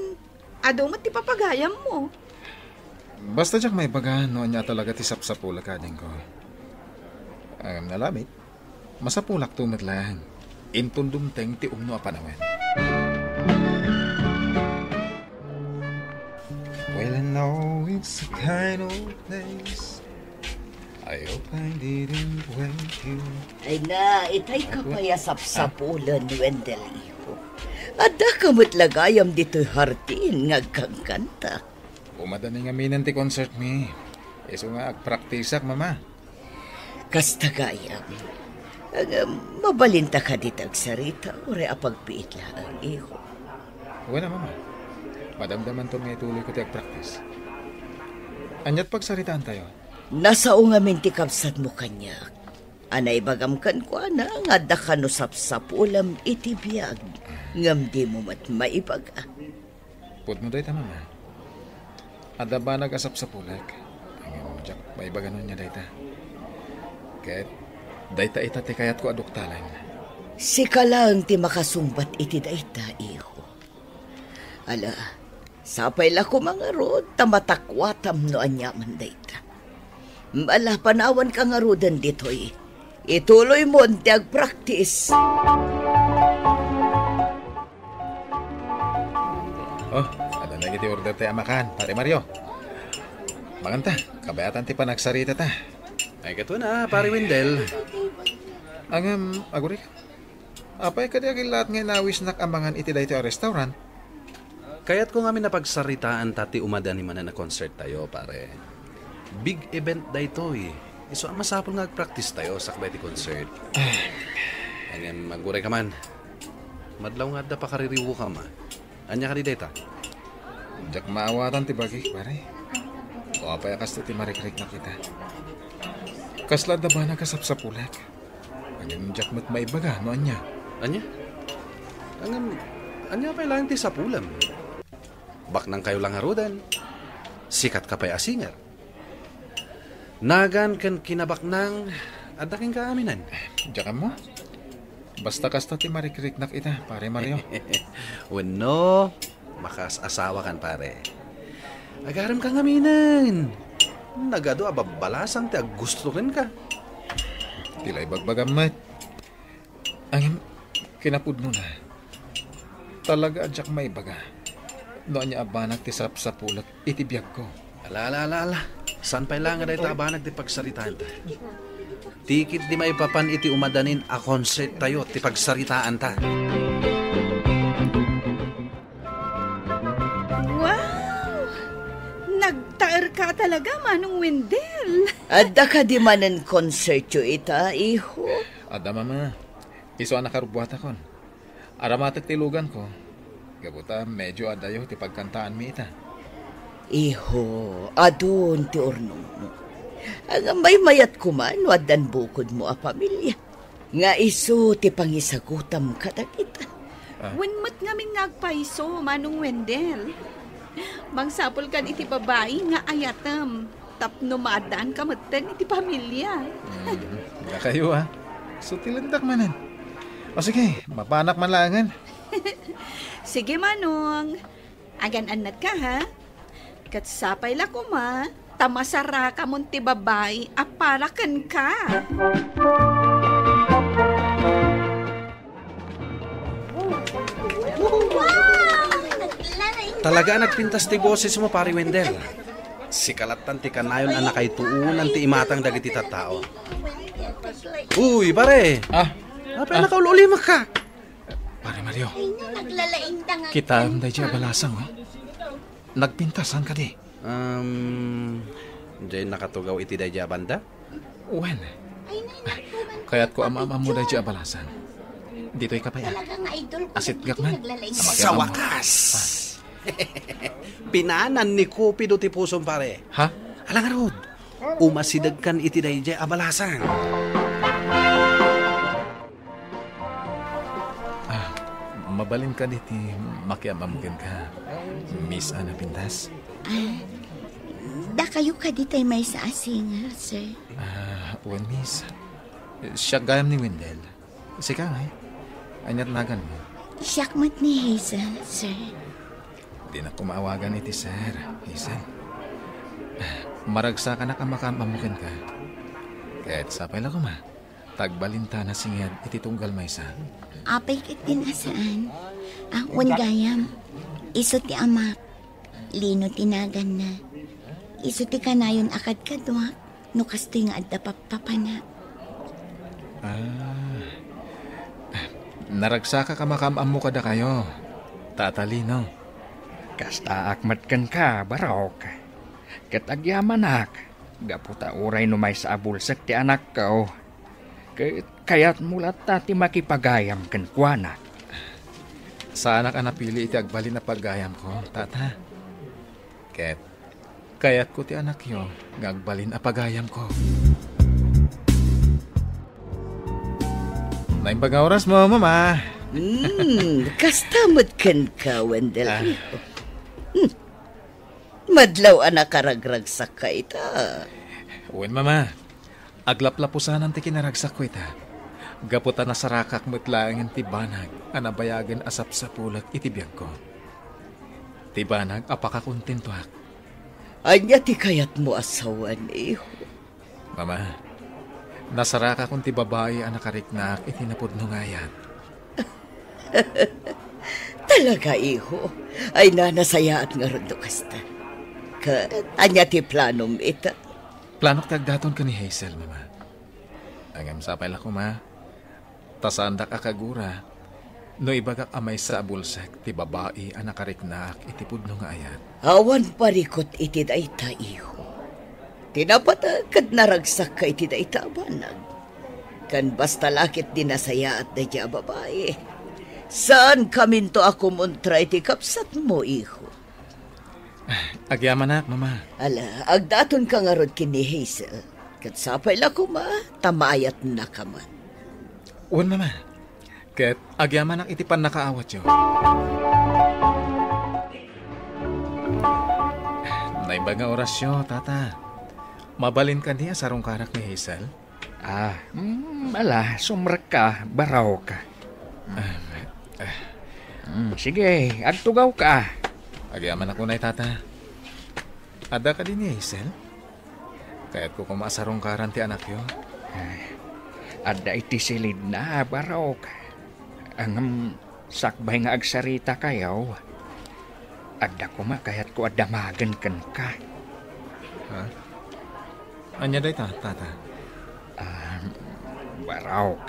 adu met ti papagayammo. Basta diak maibaga no ania talaga ti sapsapulek, adingko. Ngem nalabit, masapulakto met laeng. Inton dumteng ti umno a panawen. Well, I know it's a kind of place. I hope I didn't wake you. Ay na, itay ka pay a sapsapulen, Wendell, iho. Adda ka met la gayam ditoy hardin nga agkankanta. Umadani ngaminen ti concert mi. Isu nga agpraktisak, Mama. Kasta gayam. Ngem, mabalinta kadi ti agsarita, uray apagbiit laeng, iho. Wen a, Mama. Madamdamanton nga ituloyko ti agpraktis. Aniat pagsaritaantayo? Nasao ngamin ti kabsatmo kaniak. A naibagam kenkuana nga adda kano sapsapulem iti biag, ngem dimo met maibaga. Pudno dayta, Mama. Adda banag a sapsapulek. Ngem diak maibaga no ania dayta. Ket dayta ita ti kayatko a duktalen. Sika laeng ti makasungbat iti dayta, iho. Ala, sapay la koma ngarud ta matakuatam no aniaman dayta. Ala, panawanka ngaruden ditoy. Ituloymon ti agpraktis. Oh, adda dagiti order ti amakan, Pare Mario. Manganta, kabayatan ti panagsaritata. Ay, katon a, Pare Wendell. Ngem, aguray ka. Apay kadi a killaat nga inawisnak a mangan iti daytoy a restaurant? Kayatko ngamin a pagsaritaanta ti umadani manen a concerttayo, pare. Big event daytoy. Isu a masapul nga agpraktistayo sakbay ti concert. Ngem, aguray ka man. Madlaw nga adda pakaririwokam, a. Ania kadi dayta? Diak maawatan ti bagik, pare. O apay a kastoy ti marikriknak ita? Kasla adda banag a sapsapulek. Ngem diak met maibaga no ania. Ania? Ngem, ania pay laeng ti sapulem? Baknangkayo la ngaruden. Sikatka pay a singer. Nagan ken kinabaknang, adda kenka aminen. Diak ammo. Basta kasta ti marikriknak ita, Pare Mario. Wenno, makaas-asawakan, pare. Agarem ka ngaminen. Nagadu a babbalasang ti aggusto kenka. Ti la ibagbagam met. Ngem, kinapudnona, talaga a diak maibaga no ania a banag ti sapsapulek iti biagko. Ala, ala, ala, ala. Saan pay la nga dayta a banag ti pagsaritaanta? Tikit di maipapan iti umadanin a concerttayo ti pagsaritaanta. Wow! Nagtaerka talaga, Manong Wendell. Adda kadi manen concertyo ita, iho? Adda, Mama. Isu a nakarubbuatakon. Aramatek ti luganko. Gapu ta medio adayo ti pagkantaanmi ita. Iho, adun ti urnongmo. Ngem maymayat koma no addan bukodmo a pamilia. Nga isu ti pangisagutam kadagita. Ah. Wen met ngamin nga agpayso, Manong Wendell. Mangsapulkan iti babai nga ayatem tapno maaddaanka metten iti pamilia. Mm, dakayo, ah. Sutilendak manen. O sige, mapanak man laengen. Sige, Manong. Agan-annatka, ha? Ket sapay la koma, ta masarakamon ti babai a para kenka. Talaga a nagpintas ti bosesmo, Pare Wendell. Sika lattan ti kanayon a nakaituonan ti imatang dagiti tattao. Uy, pare! Ah. Apay, ah, nakaul-ulimek ka? Pare Mario, kitaem daydiay a balasang, oh. Nagpintas, saan kadi? Um, diay nakatugaw iti daydiay a banda? Wen. Kayatko a maam-ammo daydiay a balasang. Ditoy ka pay, ah. Asitgak man. Sa wakas! Ah. Pinanan ni Cupido ti pusom, pare. Ha? Ala ngarud, umasidegkan iti daydiay a balasang. Mabalin kadi ti makiam-ammo kenka, Miss Ana Pintas? Ah, dakayo kadi tay maysa a singer, sir? Ah, wen, Miss. Siak gayam ni Wendell. Sika ngay? Ania ti naganmo? Siak met ni Hazel, sir. Dinak koma awagan iti sir, Hazel. Maragsakanak a makaam-ammo kenka. Ket sapay la koma, ta agbalinta a nasinged iti tunggal maysa. Apay ketdin a saan? Ah, wen gayam, isu ti amak, Lino ti naganna. Isu ti kanayon a kadkaduak no kastoy nga adda pappapanak. Ah. Naragsakak a makaam-ammo kadakayo, Tata Lino. Kastaak met kenka, Barok. Ket agyamanak, gapu ta uray no maysa a bulsek ti anakko, ket kayatmo latta ti makipagayam kenkuana. Saanak a napili iti agbalin a pagayamko, Tata. Ket kayatko ti anakyo nga agbalin a pagayamko. Naimbag nga orasmo, Mama. Hmm, kasta met kenka, Wendell. Ah. Hmm. Madlaw a nakaragragsakka ita. Wen, Mama. Aglaplapusanan ti kinaragsakko ita. Gapu ta nasarakak met laengen ti banag a nabayagen a sapsapulek iti biagko. Ti banag a pakakontentoak. Ania ti kayatmo a sawen, iho? Mama, nasarakakon ti babai a nakariknaak iti napudno nga ayat. Talaga, iho? Ay, na, nasayaat ngarud no kasta. Ket ania ti planom ita? Planok ti agdaton ken ni Hazel, Mama. Ngem sapay la koma, ta saandak a kagura no ibagak a maysa a bulsek ti babai a nakariknaak iti pudno nga ayat. Awan parikut iti dayta, iho. Ti napateg ket naragsakka iti dayta a banag. Ken basta la ket di nasayaat dayta a babai, saankaminto a kumontra iti kabsatmo, iho. Agyamanak, Mama. Ala, agdatonka ngarud ken ni Hazel. Ket sapay la koma, ta maayatnaka met. Wen, Mama. Ket agyamanak iti pannakaawatyo. Naimbag nga orasyo, Tata. Mabalin kadi a sarungkarak ni Hazel? Ah, mm, ala, sumrekka, Barok. Ah, ah. Mm, sige, agtugawka. Agyamanak unay, Tata. Adda kadi ni Hazel? Kayatko koma a sarungkaran ti anakyo. Ay, adda iti silidna, Barok. Ngem sakbay nga agsaritakayo, adda koma kayatko a damagen kenka. Ha? Ania dayta, Tata? Ah, Barok,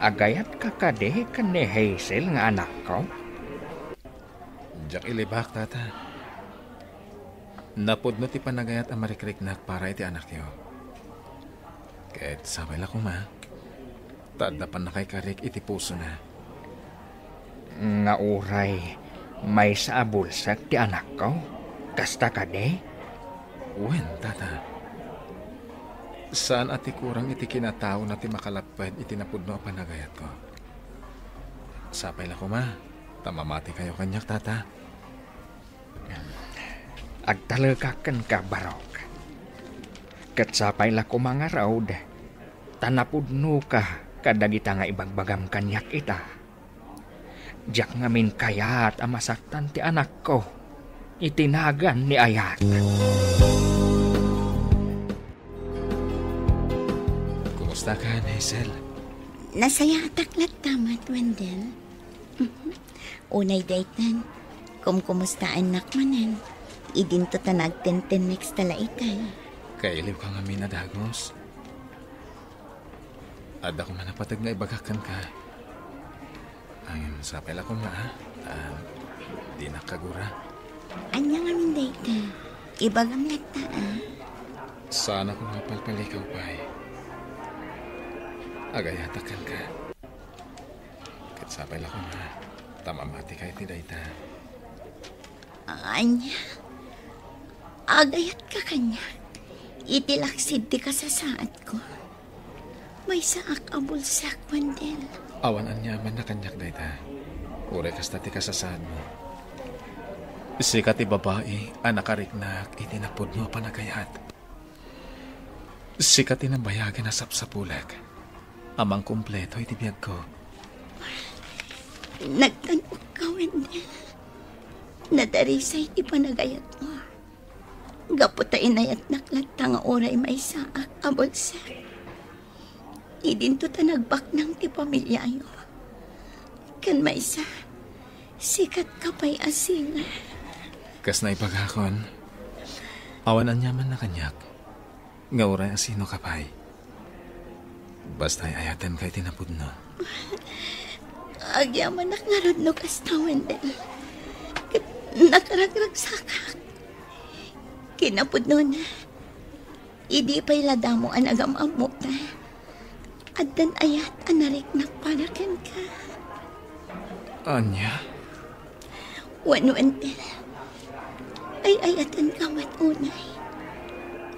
agayatka kadi ken ni Hazel nga anakko? Diak ilibak, Tata. Napudno ti panagayat a marikriknak para iti anakyo. Ket sapay la koma, ta adda pannakaikarik iti pusona. Nga uray maysa a bulsek ti anakko? Kasta kadi? Wen, Tata. Saan a ti kurang iti kinataona ti makalapped iti napudno a panagayatko. Sapay la koma, ta mamatikayo kaniak, Tata. Agtalekak kenka, Barok. Ket sapay la koma ngarud, ta napudnoka kadagita nga ibagbagam kaniak ita. Diak ngamin kayat a masaktan ti anakko iti nagan ni ayat. Kumusta ka, Hazel? Nasayaatak latta met, Wendell. Unay daytan, kumkumustaannak manen. Idinto ta nagtentennex ta la itay. Kailiwka ngamin a dagus. Adda koma napateg nga ibagak kenka. Ngem sapay la koma, a. Ah, dinak kagura. Ania ngamin dayta? Ibagam latta, a. Saan a koma palpalikaw pay. Agayatak kenka. Ket sapay la koma, ta mamatika iti dayta. Ania? Agayatka kaniak iti laksid ti kasasaadko. Maysaak a bulsek, Wendell. Awan aniamanna kaniak dayta. Uray kasta ti kasasaadmo, sika ti babai a nakariknak iti napudno a panagayat. Sika ti nabayagen a sapsapulek a mangkumpleto iti biagko. Nagtan-okka, Wendell. Nadarisay ti panagayatmo. Gapu ta inayatnak latta nga uray maysaak a bulsek. Idinto ta nagbaknang ti pamiliayo. Ken maysa, sikatka pay a singer. Kas naibagakon, awan aniamanna kaniak nga uray a sinoka pay. Basta ay-ayatenka iti napudno. Agyamanak ngarud no kasta, Wendell. Ket nakaragragsakak. Kinapudnona, idi pay la damo a nagam-ammok ta, addan ayat a nariknak para kenka. Ania? Wen, Wendell. Ay-ayatenka met unay.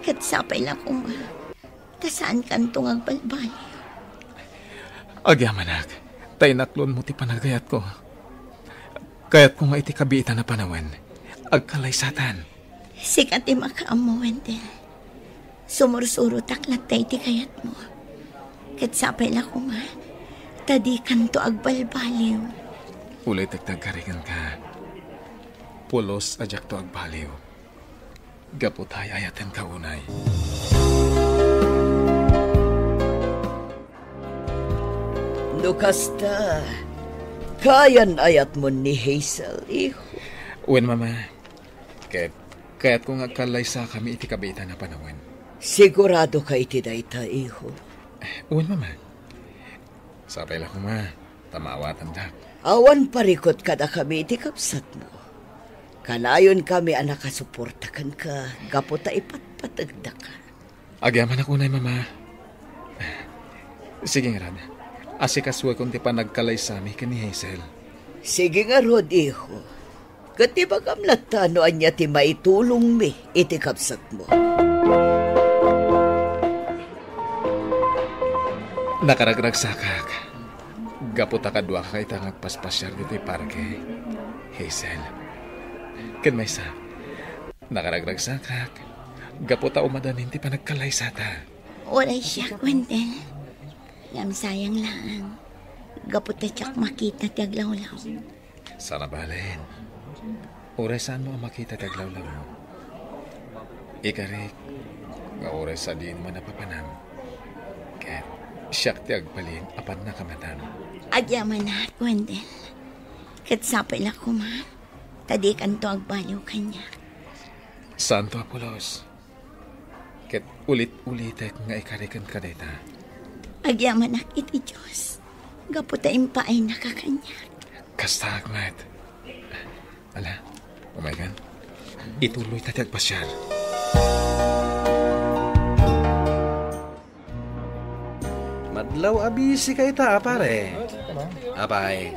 Ket sapay la koma ta saankanto nga agbalbaliw. Agyamanak, ta inaklonmo ti panagayatko. Kayatko nga iti kabiitan a panawen, agkallaysatan. Sika ti makaammo, Wendell. Sumursurotak latta iti kayatmo. Ket sapay la koma ta dikanto agbalbaliw. Ulitek ti agkarikenka. Pulos a diakto agbaliw. Gapu ta ay-ayatenka unay. No kasta, kayan-ayatmo ni Hazel, iho. Wen, Mama. Ket kayatko nga agkallaysakami iti kabiitan a panawen. Siguradoka iti dayta, iho? Wen, Mama. Sapay la koma ta maawatandak. Awan parikut kadakami iti kabsatmo. Kanayonkami a nakasuporta kenka gapu ta ipatpategdaka. Agyamanak unay, Mama. Sige ngarud, asikasuekon ti panagkallaysami ken ni Hazel. Sige ngarud, iho. Ket ibagam latta no ania ti maitulongmi iti kabsatmo. Nakaragragsakak gapu ta kaduaka ita nga agpaspasiar ditoy parke, Hazel. Ken maysa, nakaragragsakak gapu ta umadanin ti panagkallaysata. Uray siak, Wendell. Ngem sayang laeng, gapu ta diak makita ti aglawlaw. Saan a bale. Uray saanmo a makita ti aglawlawmo, ikarik nga uray sadino man a papanam, ket siak ti agbalin a pannakamatam. Agyamanak, Wendell. Ket sapay la koma ta dikanto agbaliw kaniak. Saanto a pulos. Ket ulit-ulitek nga ikariken kadayta. Agyamanak iti Dios gapu ta impaayna ka kaniak. Kastaak met. Ala, umaykan. Ituloyta ti agpasiar. Madlaw a busy ka ita, a pare. Apay,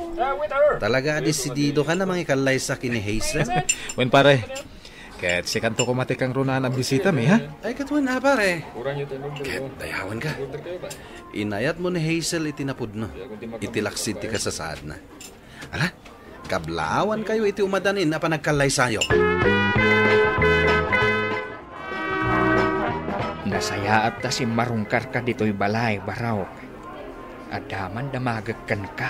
talaga a desidido ka na mangikallaysa ken ni Hazel? Wen, pare. Ket sikanto koma ti kangrunaan a bisitami, ha? Ay, ket wen, a pare. Ket dayawen ka. Inayatmo ni Hazel iti napudno, iti laksid ti kasasaadna. Ala, kablawankayo iti umadanin a panagkallaysayo. Nasayaat ta simmarungkarka ditoy balay, Barok. Adda man damagek kenka.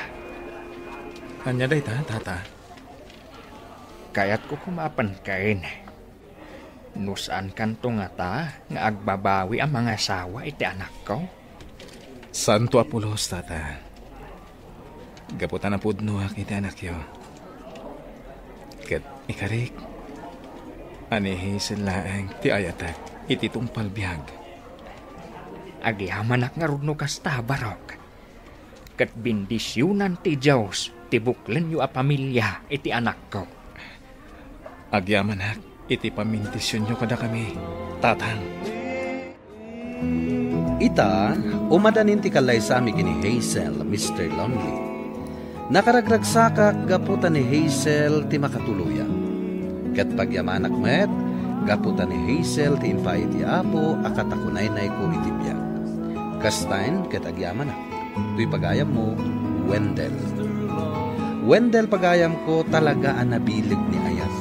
Ania dayta, Tata? Kayatko koma a penken. No saankanto ngata nga agbabawi a mangasawa iti anakko? Saanto a pulos, Tata. Gapu ta napudnoak iti anakyo. Ket ikarik, a ni Hazel laeng ti ayatek iti tungpal biag. Agyamanak ngarud no kasta, Barok. Ket bendisionan ti Dios ti buklenyo a pamilia iti anakko. Agyamanak iti pammendisionyo kadakami, Tatang. Ita, umadanin ti kallaysami ken ni Hazel, Mister Lonely. Nakaragragsakak gapu ta ni Hazel ti makatuloyak. Ket pagyamanak met gapu ta ni Hazel ti impaay ti Apo a katakunaynayko iti biag. Kastaen ket agyamanak. Toy pagayammo, Wendell. Wendell, pagayamko, talaga a nabileg ni Ayan.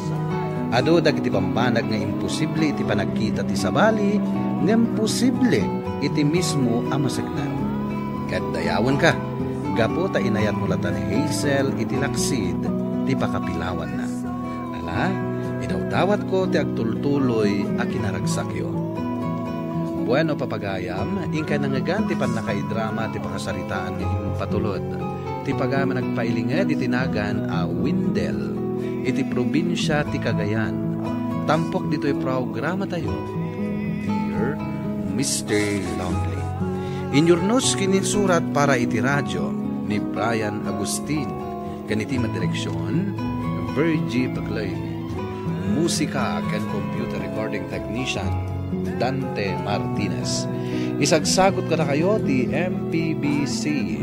Adu dagiti bambanag nga imposible iti panagkita ti sabali, ngem posible iti mismo a masegnan. Ket dayawenka, gapu ta inayatmo latta ni Hazel iti laksid ti pakapilawanna. Ala, idawdawatko ti agtultuloy a kinaragsakyo. Bueno, papagayam, inkay nangngegan ti pannakaidrama ti pakasaritaan nga impatulod. Ti pagayam a nagpailinged iti nagan a Windel iti probinsia ti Cagayan. Tampok ditoy programatayo, Dear Mister Lonely. Inyurnos ken insurat para iti radyo ni Brian Agustin, ken iti madireksion, Virgie Baclay. Musika ken computer recording technician, Dante Martinez. Isagsagut kadakayo ti M P B C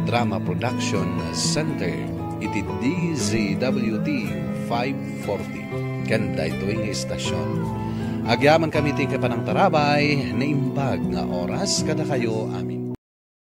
Drama Production Center iti D Z W T five forty. Ken daytoy nga istasion, agyamankami ti panangtarabay, naimbag nga oras kadakayo amin.